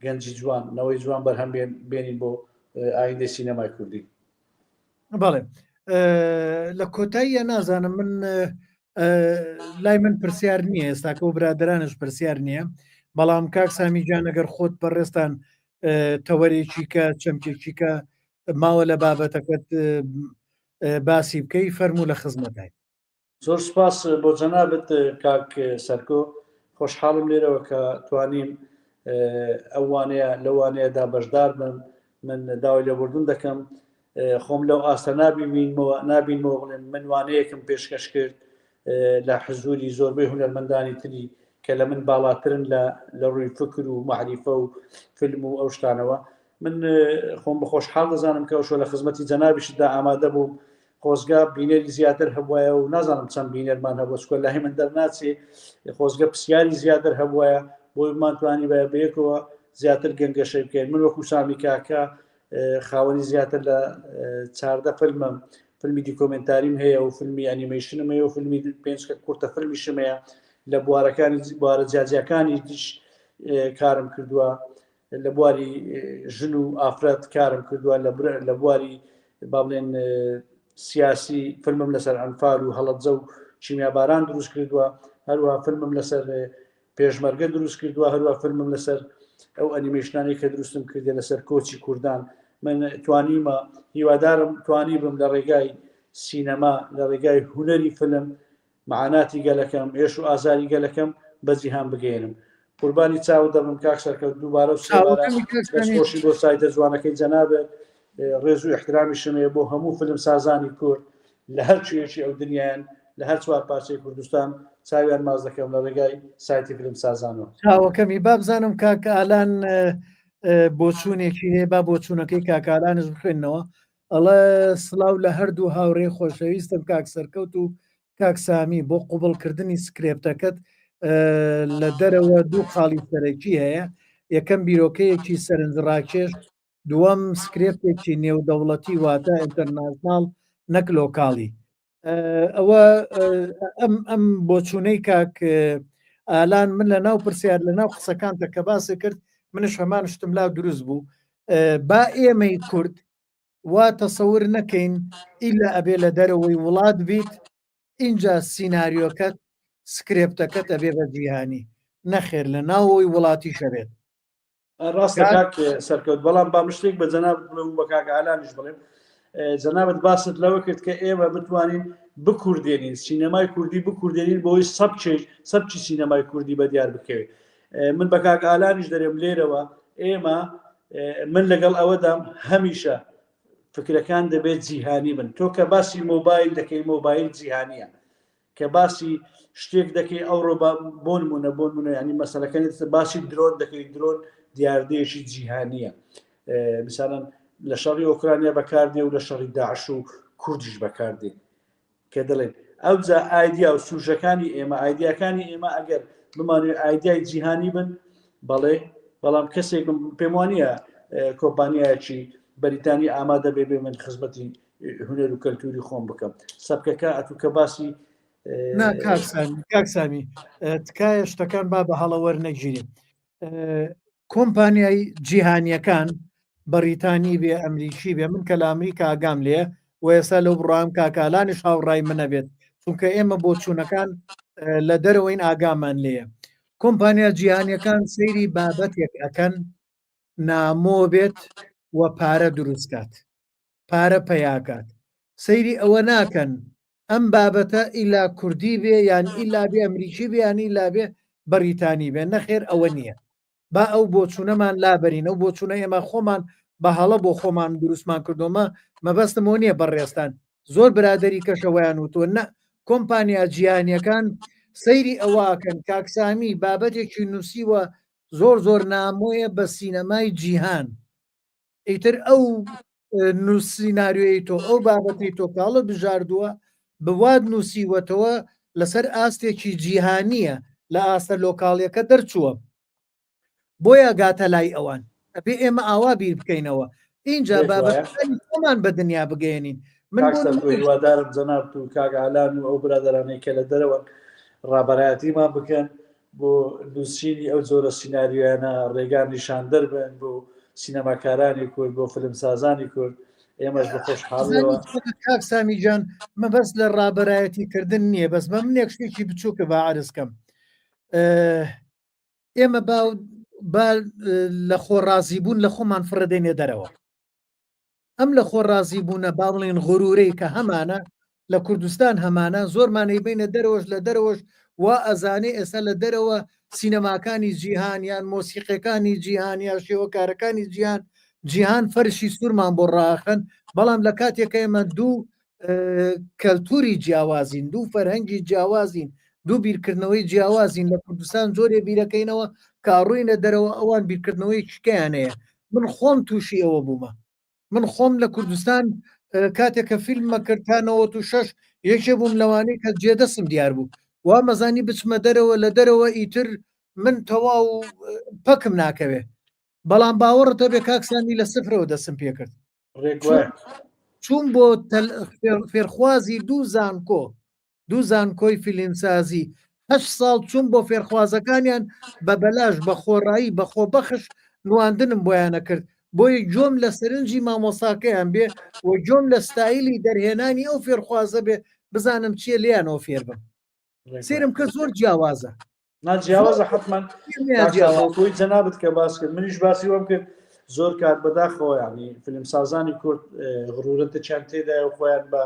گەنجی جوان نەوەی جوان بەرهەم بێنین بۆ ئایندەی سینەمای کوردی. بەڵێ لە کۆتاییە نازانم من لای من پرسیار نییە ئێستاکە و برادرانش پرسیار نییە بەڵام کاک سامی گیان ئەگەر خۆت بەڕێزتان تەوەرێکی کە چەمکێکی کە ماوە لە بابەتەکەت باسی بکەی فەرموو لە خزمەتای. زۆر سپاس بۆ جەنابت کاک سەرکۆ خۆشحاڵم لێرەوە کە توانیم ئەو وانەیە لەو وانەیەدا بەشدار بم من داوای لێبوردن دەکەم خۆم لەو ئاستە نابینمەوە نابینمەوە بڵێم من وانەیەکم پێشکەش کرد لە حزوری زۆربەی هونەرمەندانی تری کە لە من باڵاترن لە لە ڕووی فکر و معریفە و فیلم و ئەو شتانەوە من خۆم بە خۆشحاڵ دەزانم کە ئەوشۆ لە خزمەتی جەنابیشتدا ئامادە بووم خۆزگە بینەری زیاتر هەبواە و نازانم چەند بینەرمان هەبوو چکە لای من دەرناچێ خۆزگە پرسیاری زیاتر هەبواە بۆی بمانتوانی بە بەیەکەوە زیاتر گەنگەشەی بکەین من وەکو سامی کاکە خاوەنی زیاتر لە چاردە فیلمم فیلمی دیکۆمنتاریم هەیە و فیلمی ئەنیمەیشنم هەیە و فیلمی پێنج کورتە فیلمیشم هەیە لە بوارەکانی بوارە جیاجیاکانی دیش کارم کردووە لە بواری ژن و ئافرەت کارم کردووە لە بواری با بڵێن سیاسی فیلمم لەسەر ئەنفال و هەڵەبجە و کیمیاباران دروست کردووە هەروە فیلمم لەسەر پێشمەرگە دروست کردووە هەروە فیلمم لەسەر ئەو ئەنیمەیشنانی کە دروستم کردێ لەسەر کۆچی کوردان من توانیمە هیوادارم توانی بم لە ڕێگای سینەما لە ڕێگای هونەری فیلم مەعاناتی گەلەکەم، ئێش و ئازاری گەلەکەم بە جیهان بگەیەنم. قوربانی چاوت دەبم کاک سەرکەوت، دووبارە و سێبارە چاوەکەمی کاک سامی. دەستخۆشی بۆ سایتە جوانەکەی جەنابت، ڕێز و ئیحترامیشم هەیە بۆ هەموو فیلمسازانی کورد لە هەر کوێیەکی ئەو دنیایەن، لە هەر چوار پارچەی کوردستان چاویان ماچ دەکەم لە ڕێگای سایتی فیلمسازانەوە. چاوەکەمی با بزانم کاک ئالان بۆچوونێکی هەیە با بۆچوونەکەی کاک ئالانش بخوێنەوە ئەڵێ سڵاو لە هەردوو هاوڕێی خۆشەویستم کاک سەرکەوت و کاک سامی بۆ قوبڵکردنی سکرێپتەکەت لە دەرەوە دوو خاڵی سەرەکی هەیە یەکەم بیرۆکەیەکی سەرنجڕاکێش دووەم سکرێپتێکی نێودەوڵەتی واتە international نەک local ی ئەوە ئەم ئەم بۆچوونەی کاک ئالان من لە ناو پرسیار لە ناو قسەکانتە کە باسی کرد منش هەمان شتم لا دروست بوو با ئێمەی کورد وا تەسەور نەکەین ئیلا ئەبێ لە دەرەوەی وڵات بیت ئینجا سیناریۆکەت سکرێپتەکەت ئەبێ بە جیهانی نەخێر لە ناوەوەی وڵاتیش ئەبێت. ڕاستە کاک سەرکەوت بەڵام با شتێک بە جەنابت بڵێم و بە کاک ئالانیش بڵێم جەنابت باست لەوە کرد کە ئێمە بتوانین بکوردێنین سینەمای کوردی بکوردێنین بۆی سەبچێک سەبچی سینەمای کوردی بە دیار بکەوێت من بە کاک ئالانیش دەرێم لێرەوە ئێمە من لەگەڵ ئەوەدام هەمیشە فکرەکان دەبێت جیهانی بن تۆ کە باسی مۆبایل دەکەی مۆبایل جیهانیە کە باسی شتێک دەکەی ئەوڕۆ بۆ نمونە بۆ نمونە ینی مەسەلەکانی باسی درۆن دەکەی درۆن دیاردەیەکی جیهانیە مثالەن لە شەڕی ئۆکرانیا بەکاردێ و لە شەڕی داعش و کوردیش بەکاردێ کە دەڵێن ئەوجا ئایدیا و سوژەکانی ئێمە ئایدیاکانی ئێمە ئەگەر بمانوێ ئایدیای جیهانی بن بەڵێ بەڵام کەسێکم پێم وانە کۆمپانیایەکی بەریتانی ئامادە بێ بێ من خزمەتی هونەر و کەلتوری خۆم بکەم سەبکەکە ئەتو کە باسی نا کاک سامی تکایە شتەکان با بە هەڵە وەرنەگیرێ کۆمپانیای جیهانیەکان بەریتانی بێ ئەمریکی بێ من کە لە ئەمریکا ئاگام لێ و ئێستا لەو بڕام کاکالانیش هاوڕای منە بێت چونکە ئێمە بۆچوونەکان لە دەرەوەین ئاگامان لێیە کۆمپانیا جیهانیەکان سەیری بابەتێک ئەکەن نامۆ بێت و پارە دروستکات پارە پەیاکات سەیری ئەوە ناکەن ئەم بابەتە ئیلا کوردی بێ یان ئیلا بێ ئەمریکی بێ یان ئیلا بێ بەریتانی بێ نەخێر ئەوە نییە با ئەو بۆچوونەمان لابەرین ئەو بۆچوونە ئێمە خۆمان بە هەڵە بۆ خۆمان دروستمان کردۆمە مەبەستم ئەوە نییە بەڕێزتان زۆر برادری کەشەوەیان وتووە نە کۆمپانیا جیهانیەکان سەیری ئەوەکەن کاکسامی بابەتێکی نووسیوە زۆر زۆر نامۆیە بە سینەمای جیهان ئیتر ئەو نووسیناریۆی تۆ ئەو بابەتی تۆ کاڵە بژاردووە بواد نووسیوەتەوە لەسەر ئاستێکی جیهانیە لە ئاستە لۆکاڵیەکە دەرچووە بۆیە گاتە لای ئەوان ئەبێ ئێمە ئاوا بیر بکەینەوە اینجا بابەتەکانی خۆمان بە دنیا بگەێنین من هیوادارم جەنابت و کاک ئالان و ئەو برادەرانەی کە لە دەرەوە ڕابەرایەتیمان بکەن بۆ نووسینی ئەو جۆرە سیناریۆیانە ڕێگا نیشاندەر بن بۆ. سینەماکارانی کورد بۆ فلمسازانی کورد ئێمەش بە خۆشحاڵیەوە کاک سامی گیان مەبەست لە ڕابەرایەتی کردن نییە بەس بە منێک شتێکی بچووکە با عەرز کەم ئێمە با با لە خۆ ڕازی بوون لە خۆمان فڕێدەینە دەرەوە ئەم لە خۆ ڕازی بوونە با بڵێن غرورەی کە هەمانە لە کوردستان هەمانە زۆرمانەی بینە دەرەوەش لە دەرەوەش وا ئەزانێ ئێستا لە دەرەوە سینەماکانی جیهان یان مۆسیقەکانی جیهان یا شێوەکارەکانی جیهان جیهان فەرشی سوورمان بۆ ڕاخەن بەڵام لە کاتێکە ئێمە دوو کەلتوری جیاوازین دوو فەرهەنگی جیاوازین دوو بیرکردنەوەی جیاوازین لە کوردستان زۆرێ بیرەکەینەوە کاڕووینە دەرەوە ئەوان بیرکردنەوەی شکیان هەیە من خۆم تووشی ئەوە بوومە من خۆم لە کوردستان کاتێک کە فیلممە کرد تا 96 یەکێ بووم لەوانەی کە جێدەسم دیار بوو وا مەزانی بچمە دەرەوە لە دەرەوە ئیتر من تەواو پەکم ناکەوێ بەڵام باوەڕت هەبێ کاک سامی لە سفرەوە دەستم پێکرد چوون بۆ فێرخوازی دوو زانکۆ دوو زانکۆی فیلمسازی هەشت ساڵ چوون بۆ فێرخوازەکانیان بە بەلاش بە خۆڕایی بە خۆبەخش نواندنم بۆیانە کرد بۆیە گۆم لە سەرنجی مامۆساکەیان بێ و گۆم لە ستایلی دەرهێنانی ئەو فێرخوازە بێ بزانم چییە لێیانەوە فێر بم سێرم کە زۆر جیاوازە نا جیاوازە حتمما جیاوازۆی جەنابت کە باس کرد منیش باسی وەم کرد زۆر کات بەداخەوە ینی فیلمسازانی کورد غرورەتەچیان تێدایە و خۆیان بە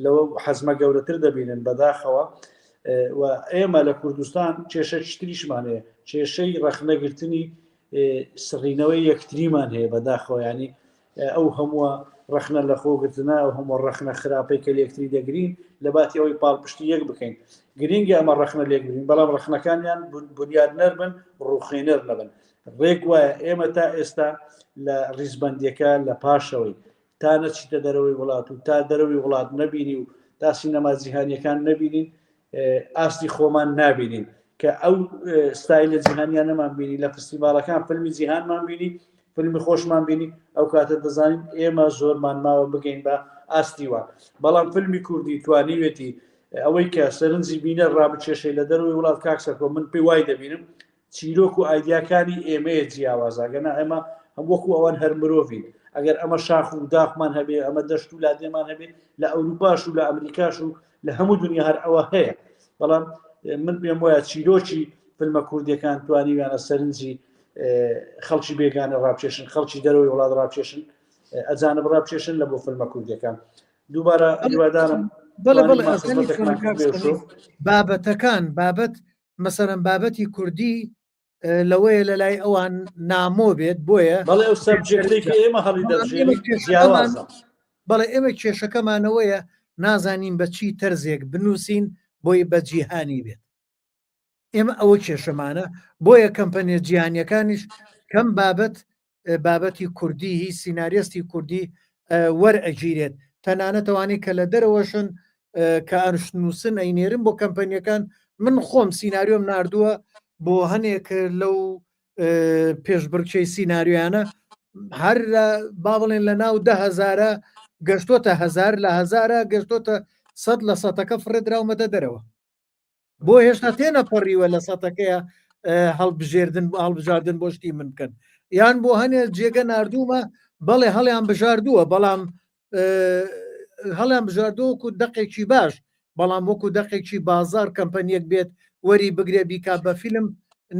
لەوە حەزمە گەورەتر دەبینن بەداخەوە و ئێمە لە کوردستان کێشە شتریشمان هەیە کێشەی ڕەخنەگرتنی سڕینەوەی یەکتریمان هەیە بەداخەوە ینی ئەو هەمووە ڕەخنە لە خۆگرتنە ئەو هەموو ڕەخنە خراپەی کە لەکتری دەگرین لە باتی ئەوەی پاڵپشتی یەک بکەین گرینگە ئەمە ڕەخنە لێکبرین بەڵام ڕەخنەکانیان بنیاد نەربن ڕوخێنەر نەبن ڕێک وایە ئێمە تا ئێستا لە ڕیزبندیەکە لە پاشەوەی تا نەچیتە دەرەوەی وڵات و تا دەرەوەی وڵات نەبینی و تا سینەما جیهانیەکان نەبینین ئاستی خۆمان نابینین کە ئەو ستایلە جیهانیانەمان بینی لە فستیڤاڵەکان فیلمی جیهانمان بینی فیلمی خۆشمان بینی ئەو کاتە دەزانین ئێمە زۆرمان ماوە بگەین بە ئاستی وان بەڵام فیلمی کوردی توانیوێتی ئەوەی کە سەرنجی بینەر ڕابچێشەی لە دەروی وڵات کاک سەرکۆ من پێی وای دەبینم چیرۆک و ئایدیاکانی ئێمەیە جیاوازە گەنا ئێمە هەم وەکو ئەوان هەر مرۆڤین ئەگەر ئەمە شاخ و داخمان هەبێ ئەمە دەشت و لادێمان هەبێ لە ئەوروپاش و لە ئەمریکاش و لە هەموو دنیا هەر ئەوە هەیە بەڵام من پێم وایە چیرۆکی فیلمە کوردیەکان توانیویانە سەرنجی خەڵکی بێگانە ڕابکێشن خەڵکی دەرەوەی وڵات ڕابکێشن ئەجانب ڕابکێشن لە بۆ فیلمە کوردیەکان دووبارە هیوادارم بەڵێ بەڵێ بابەتەکان بابەت مەسەرەن بابەتی کوردی لەوەیە لە لای ئەوان نامۆ بێت بۆیە بەڵێ ئەو subject ێکی ئێمە هەڵی دەبژێرین بەڵێ ئێمە کێشەکەمانەوەیە نازانین بە چی تەرزێک بنووسین بۆی بە جیهانی بێت ئێمە ئەوە کێشەمانە بۆیە کەمپەنیە جیهانیەکانیش کەم بابەت بابەتی کوردی هی سیناریستی کوردی وەرئەگیرێت تەنانەت ئەوانەی کە لە دەرەوەشن کە ئەنووسن ئەینێرن بۆ کەمپەنیەکان من خۆم سیناریۆم ناردووە بۆ هەنێک لەو پێشبڕکێی سیناریۆیانە هەر با بڵێن لە ناو ده هەزارە گەشتۆتە هەزار لە هەزارە گەشتۆتە سەد لە سەتەکە فڕێدراومەتە دەرەوە بۆ هێشتا تێنەپەڕیوە لە سەتەکەیە هەڵبژێردن بۆ هەڵبژاردن بۆ شتی من بکەن یان بۆ هەنێ جێگە نردوومە بەڵێ هەڵیان بژاردووە بەڵام هەڵیان بژاردووە وەکو دەقێکی باش بەڵام وەکو دەقێکی بازار کەمپەنیەک بێت وەری بگرێ بیکا بە فیلم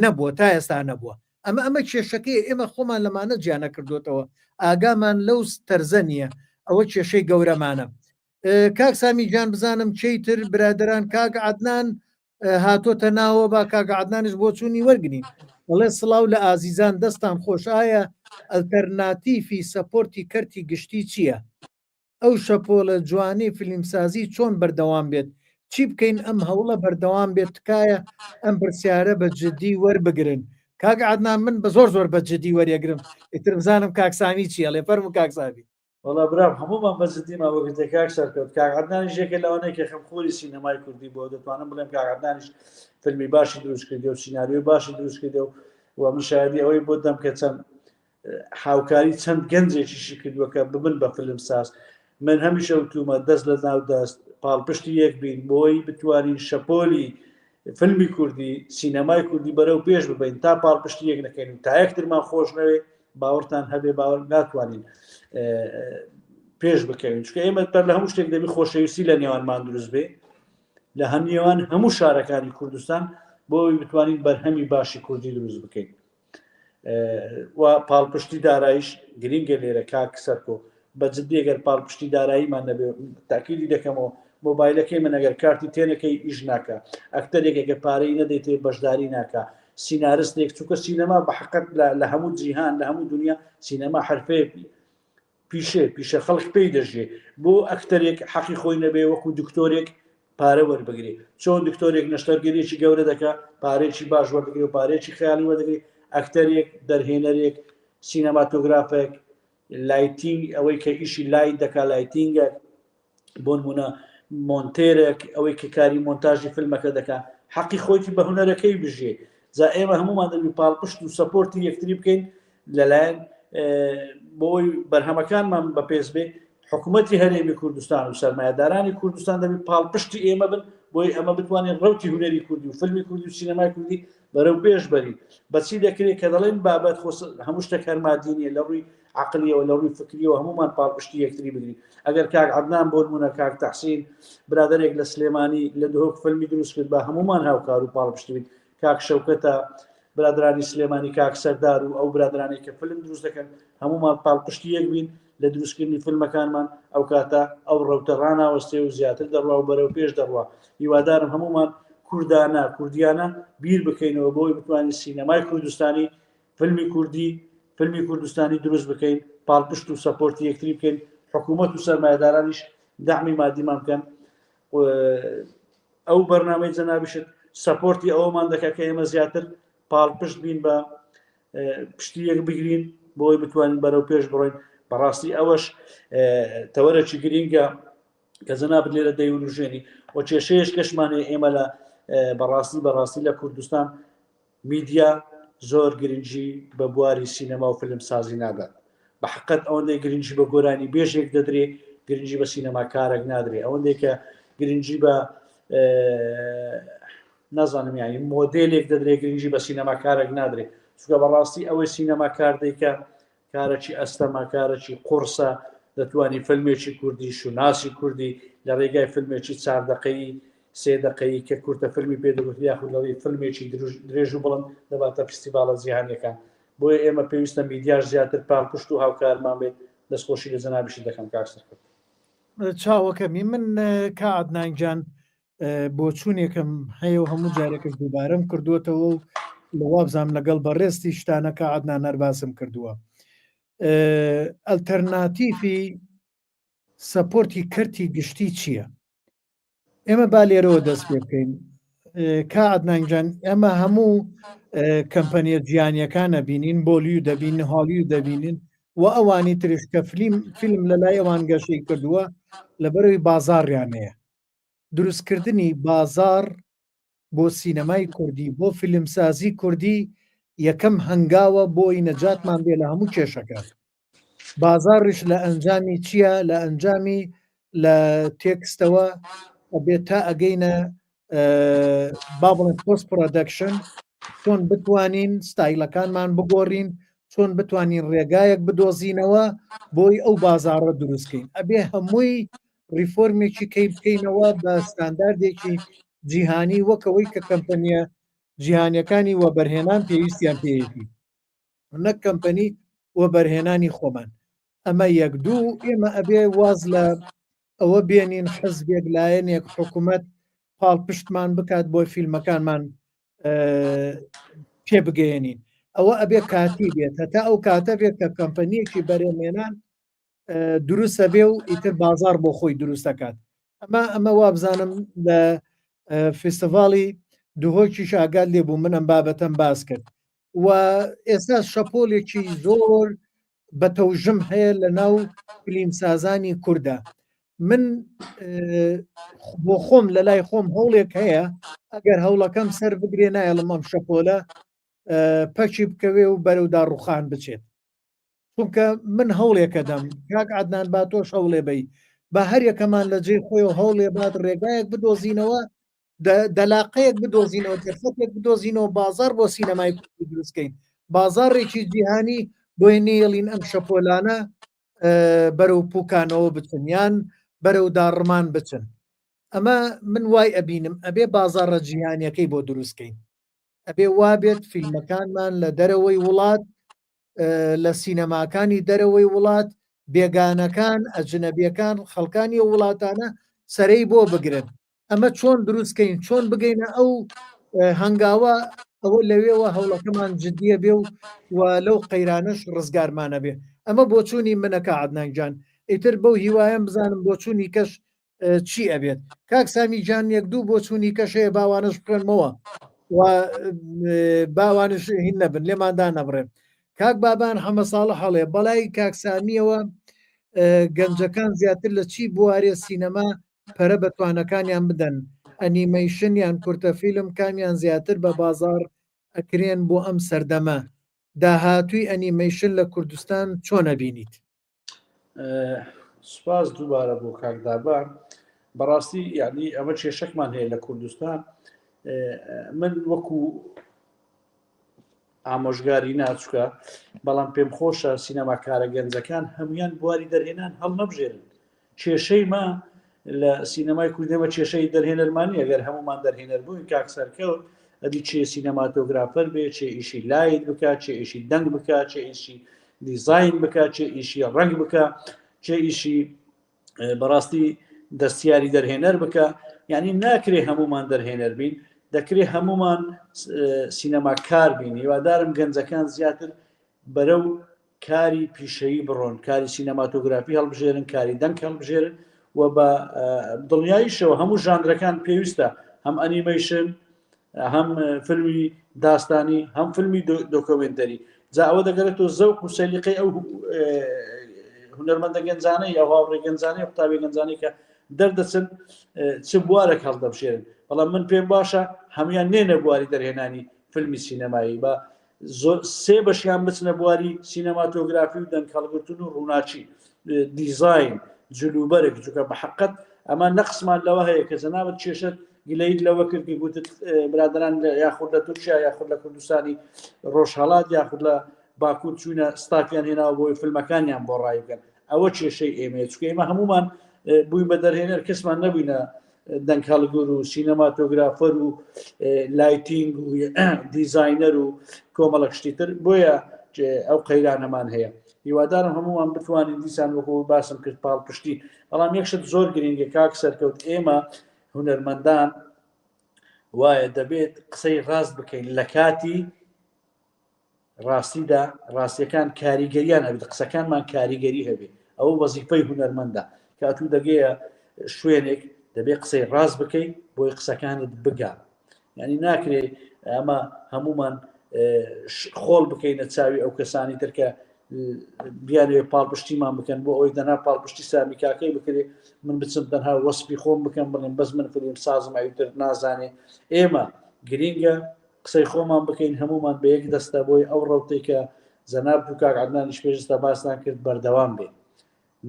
نەبووە تا ئێستا نەبووە ئەمە ئەمە کێشەکەی ئێمە خۆمان لەمانە جیانە کردوتەوە ئاگامان لەو تەرزە نییە ئەوە کێشەی گەورەمانە کاک سامی گیان بزانم کێی تر برادران کاک عدنان هاتۆتە ناوە با کاک عدنانش بۆچوونی وەرگین بەڵێ سڵاو لە ئازیزان دەستان خۆش ئایا ئەلتەرناتیفی سەپۆرتی کەرتی گشتی چییە؟ ئەو شەپۆلە جوانی فیلمسازی چۆن بەردەوام بێت؟ چی بکەین ئەم هەوڵە بەردەوام بێت تکایە ئەم پرسیارە بە جدی وەربگرن کاک عدنان من بە زۆر زۆر بە جدی وەرێگرم ئیتر بزانم کاک سامی چیەڵێ فەرموو کاک سامی وەڵا برام هەموومان بە جدیمان وەگرتە کاک سەرکەوت کاک عەدنانیش یەکێ لەوانەیە کە خەمخۆری سینەمای کوردی بووە دەتوانم بڵێم کاک عەدنانیش فیلمی باشی دروست کردی و سیناریۆی باشی دروست کردی و و من شایدی ئەوەی بۆ دەم کە چەند هاوکاری چەند گەنجێکیشی کردووە کە ببن بە فیلم ساز من هەمیشە وتومە دەست لە ناو دەست پاڵپشتی یەک بین بۆی بتوانین شەپۆلی فیلمی کوردی سینەمای کوردی بەرەو پێش ببین تا پاڵپشتی یەک نەکەین و تا یەکترمان خۆش نەوێ. باوەڕتان هەبێ باوەڕ ناتوانین پێش بکەوین چونکە ئێمە بەر لە هەموو شتێک دەبی خۆشەویستی لە نێوانمان دروست بێ لە هەنێوان هەموو شارەکانی کوردستان بۆ ئەوەی بتوانین بەرهەمی باشی کوردی دروست بکەین و پاڵپشتی دارایش گرینگە لێرە کاک سەرکۆ بە جدی گەر پاڵپشتی داراییمان نەبێ تاکیدی دەکەمەوە مۆبایلەکەی من ئەگەر کارتی تێنەکەی ئیش ناکە ئەکتەرێک ئەگەر پارەی نەدەیتێ بەشداری ناکە سینارستێک چونکە سینەما بە حقت لە هەموو جیهان لە هەموو دنیا سینەما حرفەیە پیشێ پیشە خەڵک پێی دەژێ بۆ ئەکتەرێک حەقی خۆی نەبێ وەکو دکتۆرێک پارە وەربگرێ چۆن دکتۆرێک نەشتەرگەریی گەورە دەکا پارێکی باش وەردەگرێ و پارێکی خەیاڵی وەردەگرێ ئەکتەرێک دەرهێنەرێک سینەماتۆگرافێک lighting ئەوەی کە ئیشی light دەکا lighting ە بۆ نمونە مۆنتێرێک ئەوەی کە کاری مۆنتاژی فیلمەکە دەکا حەقی خۆیتی بە هونەرەکەی بژێ جا ئێمە هەمومان دەبی پاڵپشت و support ی یەکتری بکەین لەلایەن بۆی بەرهەمەکانمان بەپێز بێ حکوومەتی هەرێمی کوردستان و سەرمایەدارانی کوردستان دەبی پاڵپشتی ئێمە بن بۆی ئەمە بتوانین ڕوتی هونەری کوردی و فیلمی کوردی و سینەمای کوردی بەرەو پێش بەرین بەچی دەکرێت کە دەڵێن بابەت خۆ هەموو شتێک هەر مادی نییە لە ڕووی عقلیەوە لە ڕووی فکریەوە هەمومان پاڵپشتی یەکتری بگرین ئەگەر کاک عەدنان بۆ نمونە کاک تەحسین برادەرێک لە سلێمانی لە دهۆک فیلمی دروست کرد با هەمومان هاوکار و پاڵپشتی بین کاک شەوکەتە برادرانی سلێمانی کاک سەردار و ئەو برادرانەی کە فیلم دروست دەکەن هەمومان پاڵپشتی یەک بین لە دروستکردنی فیلمەکانمان ئەو کاتە ئەو ڕەوتە ڕاناوەستێ و زیاتر دەڕوا و بەرەو پێش دەڕوا هیوادارم هەمومان کوردانە کوردیانە بیر بکەینەوە بۆی بتوانین سینەمای کوردستانی فیلمی کوردی فیلمی کوردستانی دروست بکەین پاڵپشت و support ی یەکتری بکەین حکوومەت و سەرمایەدارانیش دەعمی مادیمان بکەن ئەو بەرنامەی جەنابیشت support ی ئەوەمان دەکات کە ئێمە زیاتر پاڵپشت بین بە پشتی یەک بگرین بۆی بتوانین بەرەو پێش بڕۆین بەڕاستی ئەوەش تەوەرەکی گرینگە کە جەنابت لێرە دەیوروژێنی و کێشەیەش کەشمانێ ئێمە لە بەڕاستی بەڕاستی لە کوردستان میدیا زۆر گرنگی بە بواری سینەما و فیلم سازی نادات بە حقت ئەوەندەی گرنگی بە گۆرانی بێژێک دەدرێ گرنگی بە سینەماکارێک نادرێ ئەوەندەی کە گرنگی بە نازانم یانی مۆدێلێک دەدرێ گرنگی بە سینەماکارێک نادرێ چونکە بەڕاستی ئەوەی سینەماکار دەیکە کارەکی ئەستەمە کارەکی قوڕسە دەتوانی فیلمێکی کوردی شوناسی کوردی لە ڕێگای فیلمێکی چار دەقەیی سێ دەقەیی کە کورتە فیلمی پێ دەگوترێ یاخود لە ڕێی فیلمێکی درێژ و بڵند دەباتە فیستیڤاڵە جیهانیەکان بۆیە ئێمە پێویستە میدیاش زیاتر پاڵپشت و هاوکارمان بێت دەستخۆشی لە جەنابیشت دەکەم کاک سەرکەوت. چاوەکەمی من کا عەدنان گیان بۆچوونێکم هەیە و هەموو جارێکش دووبارەم کردووەتەوە و لە وابزانام لەگەڵ بەڕێزتی شتانە کا عەدنان هەر باسم کردووە ئەلتەرناتیفی support ی کەرتی گشتی چییە؟ ئێمە با لێرەوە دەست پێ بکەین کا عەدنان گیان ئێمە هەموو کەمپەنیە جیهانیەکان ئەبینین بۆلیو دەبین هالیو دەبینین و ئەوانی ترش کە فلیم فیلم لە لای ئەوان گەشەی کردووە لەبەرەوەی بازاڕیان هەیە دروستکردنی بازاڕ بۆ سینەمای کوردی بۆ فیلمسازی کوردی یەکەم هەنگاوە بۆی نەجاتمان بێ لە هەموو کێشەکان بازاڕیش لە ئەنجامی چییە لە ئەنجامی لە تێکستەوە ئەبێت تا ئەگەینە با بڵێن post production چۆن بتوانین ستایلەکانمان بگۆڕین چۆن بتوانین ڕێگایەک بدۆزینەوە بۆی ئەو بازاڕە دروستکەین ئەبێ هەمووی ڕیفۆرمێکی کەی بکەینەوە بە ستانداردێکی جیهانی وەکەوەی کە کەمپەنیە جیهانیەکانی وەبەرهێنان پێویستیان پێیەتی نەک کەمپەنی وەبەرهێنانی خۆمان ئەمە یەک دوو ئێمە ئەبێ واز لە ئەوە بێنین حزبێک لایەنێک حکوومەت پاڵپشتمان بکات بۆ فیلمەکانمان پێ بگەێنین ئەوە ئەبێ کاتی بێت هەتا ئەو کاتە بێت کە کەمپەنیەکی بەرێمێنان دروستە بێ و ئیتر بازار بۆ خۆی دروست دەکات ئەمە ئەمە وابزانم لە فیستیڤاڵی دهۆکیش ئاگات لێ بوو من ئەم بابەتەم باس کرد و ئێستا شەپۆلێکی زۆر بە تەوژم هەیە لە ناو فیلمسازانی کووردا من بۆ خۆم لە لای خۆم هەوڵێک هەیە ئەگەر هەوڵەکەم سەر بگرێ نایەڵم ئەم شەپۆلە پەکی بکەوێ و بەرەو داڕوخان بچێت چونکە من هەوڵێکەدەم کاک عدنان با تۆش هەوڵێ بی بە هەر یەکەمان لە جێی خۆی و هەوڵێ بات ڕێگایەک بدۆزینەوە دەلاقەیەک بدۆزینەوە دەرفەتێک بدۆزینەوە بازار بۆ سینەمای کوردی دروستکەین بازارێکی جیهانی. بۆیە نەیەڵین ئەم شەپۆلانە بەرەو پوکانەوە بچن یان بەرەو داڕمان بچن. ئەمە من وای ئەبینم ئەبێ بازاڕە جیهانیەکەی بۆ دروستکەین. ئەبێ وابێت فیلمەکانمان لە دەرەوەی وڵات لە سینەماکانی دەرەوەی وڵات بێگانەکان ئەجنەبیەکان خەڵکانی ئەو وڵاتانە سەرەی بۆ بگرن. ئەمە چۆن دروستکەین چۆن بگەینە ئەو هەنگاوە ئەوە لەوێوە هەوڵەکەمان جدیە بێ و و لەو قەیرانەش ڕزگارمانە بێ. ئەمە بۆچوونی منەکە عەدنان گیان، ئیتر بەو هیوایەم بزانم بۆچوونی کەش چی ئەبێت. کاک سامی گیان یەک دوو بۆچوونی کەش هەیە باوانش بخوێنمەوە و باوانش هین نەبن لێماندا نەبڕێن. کاک بابان حەمە ساڵح هەڵێ بەڵای کاک سامیەوە گەنجەکان زیاتر لە چی بوارێ سینەما پەرە بە توانەکانیان بدەن ئەنیمەیشن یان کورتە فیلم کامیان زیاتر بە بازاڕ ئەکرێن بۆ ئەم سەردەمە؟ داهاتووی ئەنیمەیشن لە کوردستان چۆن ئەبینیت؟ سوپاس دووبارە بۆ کاک دابان. بەڕاستی یعنی ئەمە کێشەکمان هەیە لە کوردستان. من وەکو ئامۆژگاری ناچکە بەڵام پێم خۆشە سینەماکارە گەنجەکان هەمویان بواری دەرهێنان هەڵنەبژێرن. کێشەی ما لە سینەمای کوردەوە کێشەی دەرهێنەرمان نییە، گەر هەمومان دەرهێنەر بووین کاک سەرکەوت ئەدی چێ سینەماتۆگرافەر بێ، چێ ئیشی light بکا، چێ ئیشی دەنگ بکا، چێ ئیشی دیزاین بکا، چێ ئیشی ڕەنگ بکا، چێ ئیشی بەڕاستی دەستیاری دەرهێنەر بکە. یعنی ناکرێ هەمومان دەرهێنەر بین، دەکرێ هەمومان سینەماکار بین. هیوادارم گەنجەکان زیاتر بەرەو کاری پیشەیی بڕۆن، کاری سینەماتۆگرافی هەڵبژێرن، کاری دەنگ هەڵبژێرن و بە دڵنیاییشەوە هەموو ژانرەکان پێویستە، هەم ئەنیمەیشن، هەم فیلمی داستانی، هەم فیلمی دۆکۆمێنتەری. جا ئەوە دەگەرێتەوە زەوق و سەلیقەی ئەو هونەرمەندە گەنجانەی، ئەو هاوڕێ گەنجانەی، قوتابی گەنجانەی کە دەردەچن چ بوارێک هەڵدەبژێرن. بەڵام من پێم باشە هەمویان نێنە بواری دەرهێنانی فیلمی سینەمایی، بە سێ بەشیان بچنە بواری سینەماتۆگرافی و دەنگ هەڵگرتن و ڕووناکی، دیزاین، جلوبەرگ، چونکە بە حەقەت ئەمە نەقسمان لەوە هەیە کە جەنابت کێشت گلەیت لەوە کرد کە گوتت برادران یاخود لە تورکیا یاخود لە کوردستانی ڕۆژهەڵات یاخود لە باکوور چوونە ستافیان هێناوە بۆی فیلمەکانیان بۆ ڕای بکەن. ئەوە کێشەی ئێمەیە، چونکە ئێمە هەمومان بووین بە دەرهێنەر، کەسمان نەبووینە دەنگ هەڵگر و سینەماتۆگرافەر و lighting و دیزاینەر و کۆمەڵک شتی تر. بۆیە ئەو قەیرانەمان هەیە. هیوادارم هەمووان بتوانین دیسان وەکو باسم کرد پاڵپشتی. بەڵام یەک شت زۆر گرنگە کاک سەرکەوت، ئێمە هونەرمەندان وایە دەبێت قسەی ڕاست بکەین لە کاتی ڕاستیدا، ڕاستیەکان کاریگەریان هەبێت، قسەکانمان کاریگەری هەبێت. ئەوە وەزیفەی هونەرمەندە کە ئەتوو دەگەیە شوێنێک دەبێت قسەی ڕاست بکەیت بۆی قسەکانت بگا. یعنی ناکرێ ئەمە هەمومان خۆڵ بکەینە چاوی ئەو کەسانی تر کە بیانەوێ پاڵپشتیمان بکەن بۆ ئەوەی تەنها پاڵپشتی سامی کاکەی بکرێ، من بچم تەنها وەسفی خۆم بکەم بڵێم بەس من فیلم سازم ئەوی تر نازانێ. ئێمە گرینگە قسەی خۆمان بکەین، هەمومان بە یەک دەستە بۆی ئەو ڕەوتێک کە جەناب و کاک عەدنانیش پێشتا باسمان کرد بەردەوام بێ.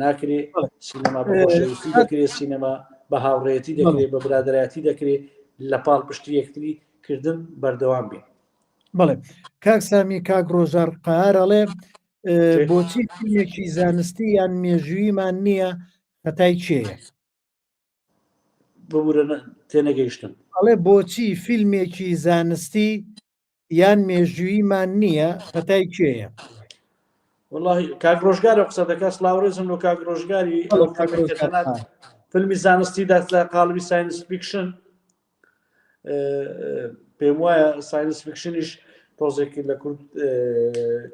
ناکرێ سینەما بە خۆشەویستی دەکرێت، سینەما بە هاوڕێیەتی دەکرێت، بە برادەرایەتی دەکرێت، لە پاڵ پشتی یەکتری کردن بەردەوام بێ. بەڵێ کاک سامی، کاک ڕۆژار قار ئەڵێ بۆچی فیلمێکی زانستی یان مێژوویمان نییە، خەتای کێیە؟ ببورە تێنەگەیشتم. ئەڵێ بۆچی فیلمێکی زانستی یان مێژوویمان نییە، خەتای کێیە؟ والله کاک ڕۆژگار قسە دەکات، سڵاو ڕێزم لۆ کاک ڕۆژگاری. فیلمی زانستی دات لە قاڵبی science fiction، پێم وایە science fiction یش تۆزێک لە کورد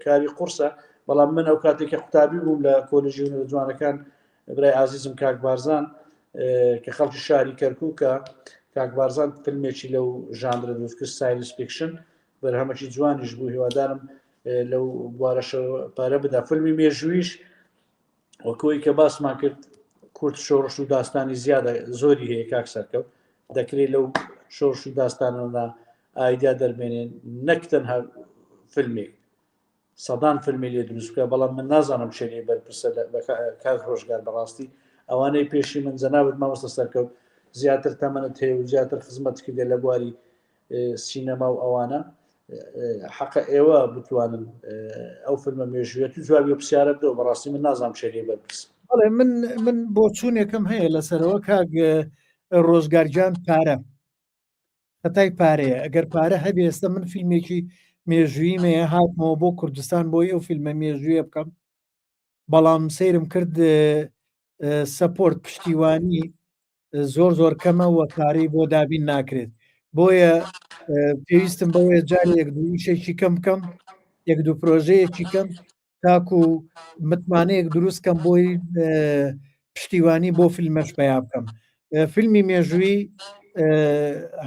کاری قورسە. بەڵام من ئەو کاتێک کە قوتابی بووم لە کۆلێژی هونەرە جوانەکان، برای ئازیزم کاک بارزان کە خەڵکی شاری کەرکووکە، کاک بارزان فیلمێکی لەو ژانرە دروست کرد، science fiction، بەرهەمەکی جوانیش بوو. هیوادارم لەو بوارەشەوە پارە بدا. فیلمی مێژوویش وەکەوەی کە باسمان کرد کورد شۆڕش و داستانی زیادە زۆری هەیە کاک سەرکەوت، دەکرێت لەو شۆڕش و داستانەدا ئایدیا دەربێنێن، نەک تەنها فیلمێک، سەدان فیلمی لێ دروست بکە. بەڵام من نازانم چێ لێ بەرپرسە لە کاک ڕۆژگار. بەڕاستی ئەوانەی پێشی من جەنابت مامۆستا سەرکەوت زیاتر تەمەنت هەیە و زیاتر خزمەت کردێ لە بواری سینەما و ئەوانە. حەقە ئێوە بتوانن ئەو فیلمە مێژوویە تو جوابی پرسیارە بدەوە بەڕاستی من نازانم چێ لێ بەرپرس. بەڵێ من من بۆچوونێکم هەیە لەسەرەوە کاک ڕۆژگارجان پارە خەتای پارەیە ئەگەر پارە هەبێ ئێستا من فیلمێکی مێژوویی مەیە هاتمەوە بۆ کوردستان بۆی ئەو فیلمە مێژوویە بکەم بەڵام سەیرم کرد سەپۆرت پشتیوانی زۆر زۆر کەمە و پارەی بۆ دابین ناکرێت بۆیە پێویستم بەوەیە جارێک یەک دوو ئیشێکی کەم بکەم یەک دوو پرۆژەیەکی کەم تاکو متمانەیەک دروست کەم بۆی پشتیوانی بۆ فیلمەش پیا بکەم فیلمی مێژووی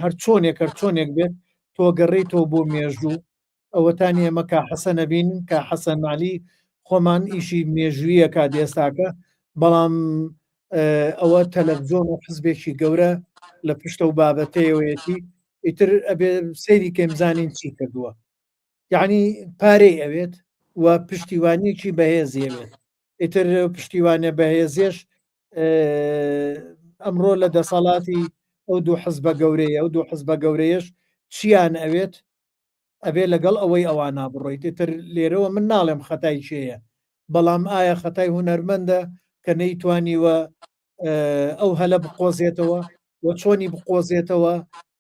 هەر چۆنێک هەر چۆنێک بێت تۆ گەڕێی تۆ بۆ مێژوو ئەوەتانی ئێمە کا حەسەن ئەبینین کا حەسەن عەلی خۆمان ئیشی مێژوویە کات ئێستاکە بەڵام ئەوە تەلەڤزیۆن و حزبێکی گەورە لە پشتە و بابەتەیەوەیەتی ئیتر ئەبێ سەیری کەم زانین چی کردووە یعنی پارەی ئەوێت و پشتیوانیەکی بەهێزی ئەوێت ئیتر پشتیوانە بەهێزیش ئەمڕۆ لە دەسەڵاتی ئەو دوو حزبە گەورەیە ئەو دوو حزبە گەورەیەش چیان ئەوێت ئەبێ لەگەڵ ئەوەی ئەوانا بڕۆیت ئیتر لێرەوە من ناڵێم خەتای کێیە بەڵام ئایا خەتای هونەرمەندە کە نەیتوانیوە ئەو هەلە بقۆزێتەوە و چۆنی بقۆزێتەوە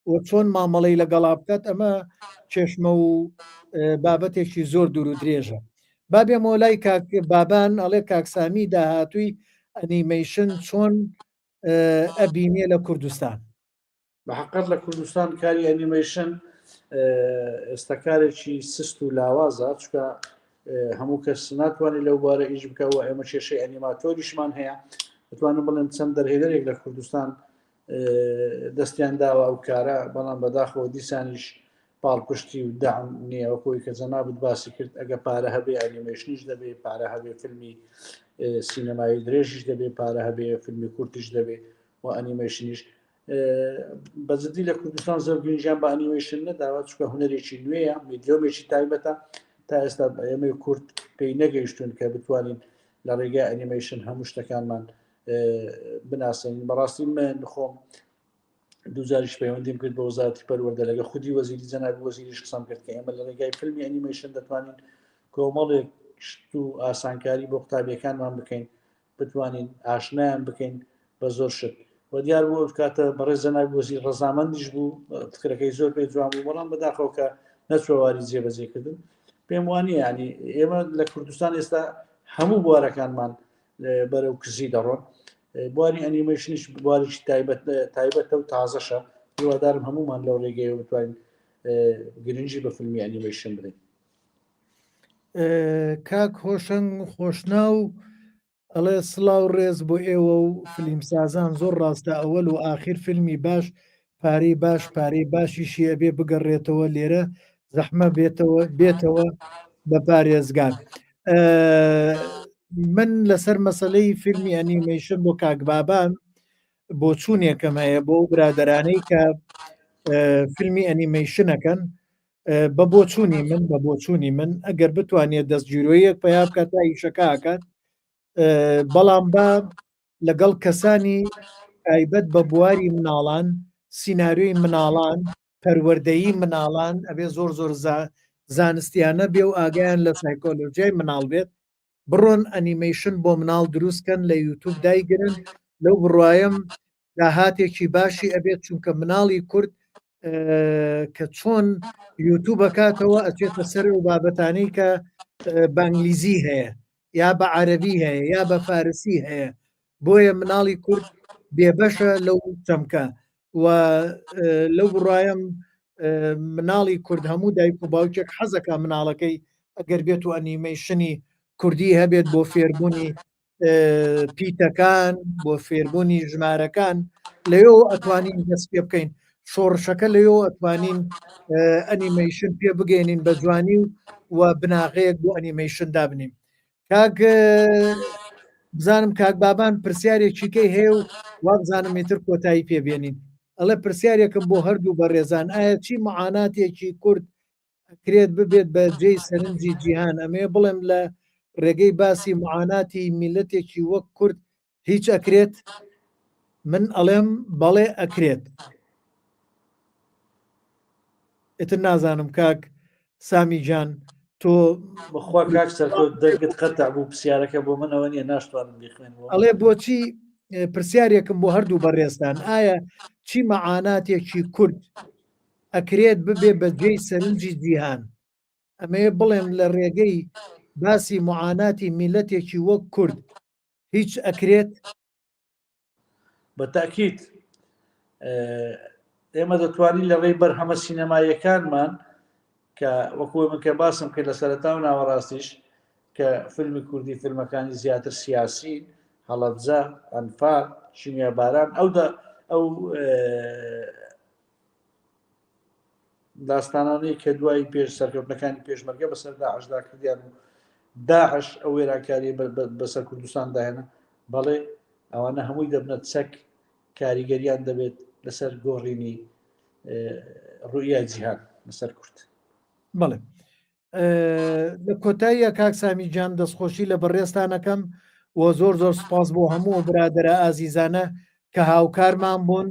و چۆن مامەڵەی لەگەڵا بکات ئەمە چێشمە و بابەتێکی زۆر دوور و درێژە با بێمەوە لای کاک بابان ئەڵێ کاکسامی داهاتووی ئەنیمەیشن چۆن ئەبینێ لە کوردستان بە حقت لە کوردستان کاری ئەنیمەیشن ئێستا کارێکی سست و لاوازە چکە هەموو کەس ناتوانێت لەو بارە ئیش بکەوە ئێمە کێشەی ئەنیماتۆریشمان هەیە دەتوانم بڵێم چەند دەرهێنەرێک لە کوردستان دەستیان داوە ئەو کارە بەڵام بەداخەوە دیسانیش پاڵپشتی و دەعم نییە وەکۆی کە جەنابت باسی کرد ئەگە پارە هەبێ ئەنیمەیشنیش دەبێ پارە هەبێ فیلمی سینەمایی درێژیش دەبێ پارە هەبێ فیلمی کورتیش دەبێ و ئەنیمەیشنیش بەجددی لە کوردستان زۆر گرنگیان بە ئەنیمەیشن نەداوە چونکە هونەرێکی نوێیە میدیۆمێکی تایبەتە تا ئێستا ئێمەی کورد پێی نەگەیشتون کە بتوانین لە ڕێگای ئەنیمەیشن هەموو شتەکانمان بناسێنین بەڕاستی من خۆم دوجاریش پەیوەندیم کرد بە وەزارەتی پەروەردە لەگە خودی وەزیری جەنابی وەزیریش قسەم کرد کە ئێمە لە ڕێگای فیلمی ئەنیمەیشن دەتوانین کۆمەڵێک شت و ئاسانکاری بۆ قوتابیەکانمان بکەین بتوانین ئاشنایان بکەین بە زۆر شت و دیار بوو ئەو کاتە بەڕێز جەنابی وەزیر ڕەزامەندیش بوو فکرەکەی زۆر پێ جوان بوو بەڵام بەداخەوە کە نەچووە واری جێبەجێکردن پێم وانییە ینی ئێمە لە کوردستان ئێستا هەموو بوارەکانمان بەرەو کزی دەڕۆن بواری ئەنیمەیشنیش بوارێکی تایبەت تایبەتە و تازەشە هیوادارم هەمومان لەو ڕێگەیەوە بتوانین گرنگی بە فیلمی ئەنیمەیشن بدەین کاک هۆشەنگ خۆشناو ئەڵێ سڵاو ڕێز بۆ ئێوە و فلیمسازان زۆر ڕاستە ئەوەل و ئاخیر فیلمی باش پارەی باش پارەی باشیشی ئەبێ بگەڕێتەوە لێرە زەحمە بێتەوە بێتەوە بە پارێزگار من لەسەر مەسلەی فیلمی ئەنیمەیشن بۆ کاک بابان بۆچوونێکم هەیە بۆ برادەرانەی کە فیلمی ئەنیمەیشنەکەن بە بۆچوونی من بە بۆچوونی من ئەگەر بتوانێت دەستگیرۆیەک پیا بکات تا ئیشەکە ئەکات بەڵام با لەگەڵ کەسانی تایبەت بە بواری مناڵان سیناریۆی مناڵان پەروەردەیی مناڵان ئەبێ زۆر زۆر زانستیانە بێ و ئاگایان لە سایکۆلۆژیای مناڵ بێت بڕۆن ئەنیمەیشن بۆ مناڵ دروست کەن لە یوتوب دایگرن لەو بڕوایم داهاتێکی باشی ئەبێت چونکە مناڵی کورد کە چۆن یوتوب بکاتەوە ئەچێتە سەر و بابەتانەی کە بە ئینگلیزی هەیە یا بە عەربی هەیە یا بە فارسی هەیە بۆیە مناڵی کورد بێبەشە لەو چەمکە و لەو بڕوایم مناڵی کورد هەموو دایک و باوکێک حەزەکە مناڵەکەی ئەگەر بێت و ئەنیمەیشنی کوردی هەبێت بۆ فێربوونی پیتەکان بۆ فێربوونی ژمارەکان لەوێەوە ئەتوانین دەست پێ بکەین شۆڕشەکە لەوێەوە ئەتوانین ئەنیمەیشن پێ بگەێنین بە جوانی و و بناغەیەک بۆ ئەنیمەیشن دابنین کاک بزانم کاک بابان پرسیارێکی کەی هەیە و وابزانم ئیتر کۆتایی پێبێنین ئەڵێ پرسیارێکم بۆ هەردوو بەڕێزان ئایا چی معاناتێکی کورد ئەکرێت ببێت بە جێی سەرنجی جیهان ئەمێ بڵێم لە ڕێگەی باسی معاناتی میلەتێکی وەک کورد هیچ ئەکرێت من ئەڵێم بەڵێ ئەکرێت ئیتر نازانم کاک. سامی گیان تۆ بەخوا کاک سەرکەوت دەنگت قەتع بوو پرسیارەکە بۆ منەوە نییە ناشتوانم بیخوێنمەوە. ئەڵێ بۆچی پرسیارێکم بۆ هەردوو بەڕێزتان ئایا چی مەعاناتێکی کورد ئەکرێت ببێ بە جێی سەرنجی جیهان ئەمەیە بڵێم لە ڕێگەی باسی معاناتی میلەتێکی وەک کورد هیچ ئەکرێت؟ بە تاکیت ئێمە دەتوانین لە ڕێی بەرهەمە سینەماییەکانمان کە وەکو من کە باسم کرد لە سەرەتا و ناوەڕاستیش کە فیلمی کوردی فیلمەکانی زیاتر سیاسین هەڵەبجە ئەنفال شیمیاباران ئەو ئەو داستانانەی کە دوای پێش سەرکەوتنەکانی پێشمەرگە بەسەر داعشدا کردیان و داعش ئەو وێرانکاری بەسەر کوردستان داهێنا بەڵێ ئەوانە هەمووی دەبنە چەک کاریگەریان دەبێت لەسەر گۆڕینی ڕوئیای جیهان لەسەر کورد. بەڵێ لە کۆتاییە کاک سامی گیان دەستخۆشی لە بەڕێزتانەکەم و زۆر زۆر سپاس بۆ هەموو برادرە ئازیزانە کە هاوکارمان بوون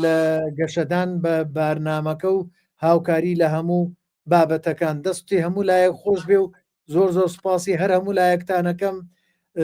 لە گەشەدان بە بارنامەکە و هاوکاری لە هەموو بابەتەکان دەستی هەموو لایەک خۆش بێ و زۆر زۆر سپاسی هەر هەموو لایەکتانەکەم.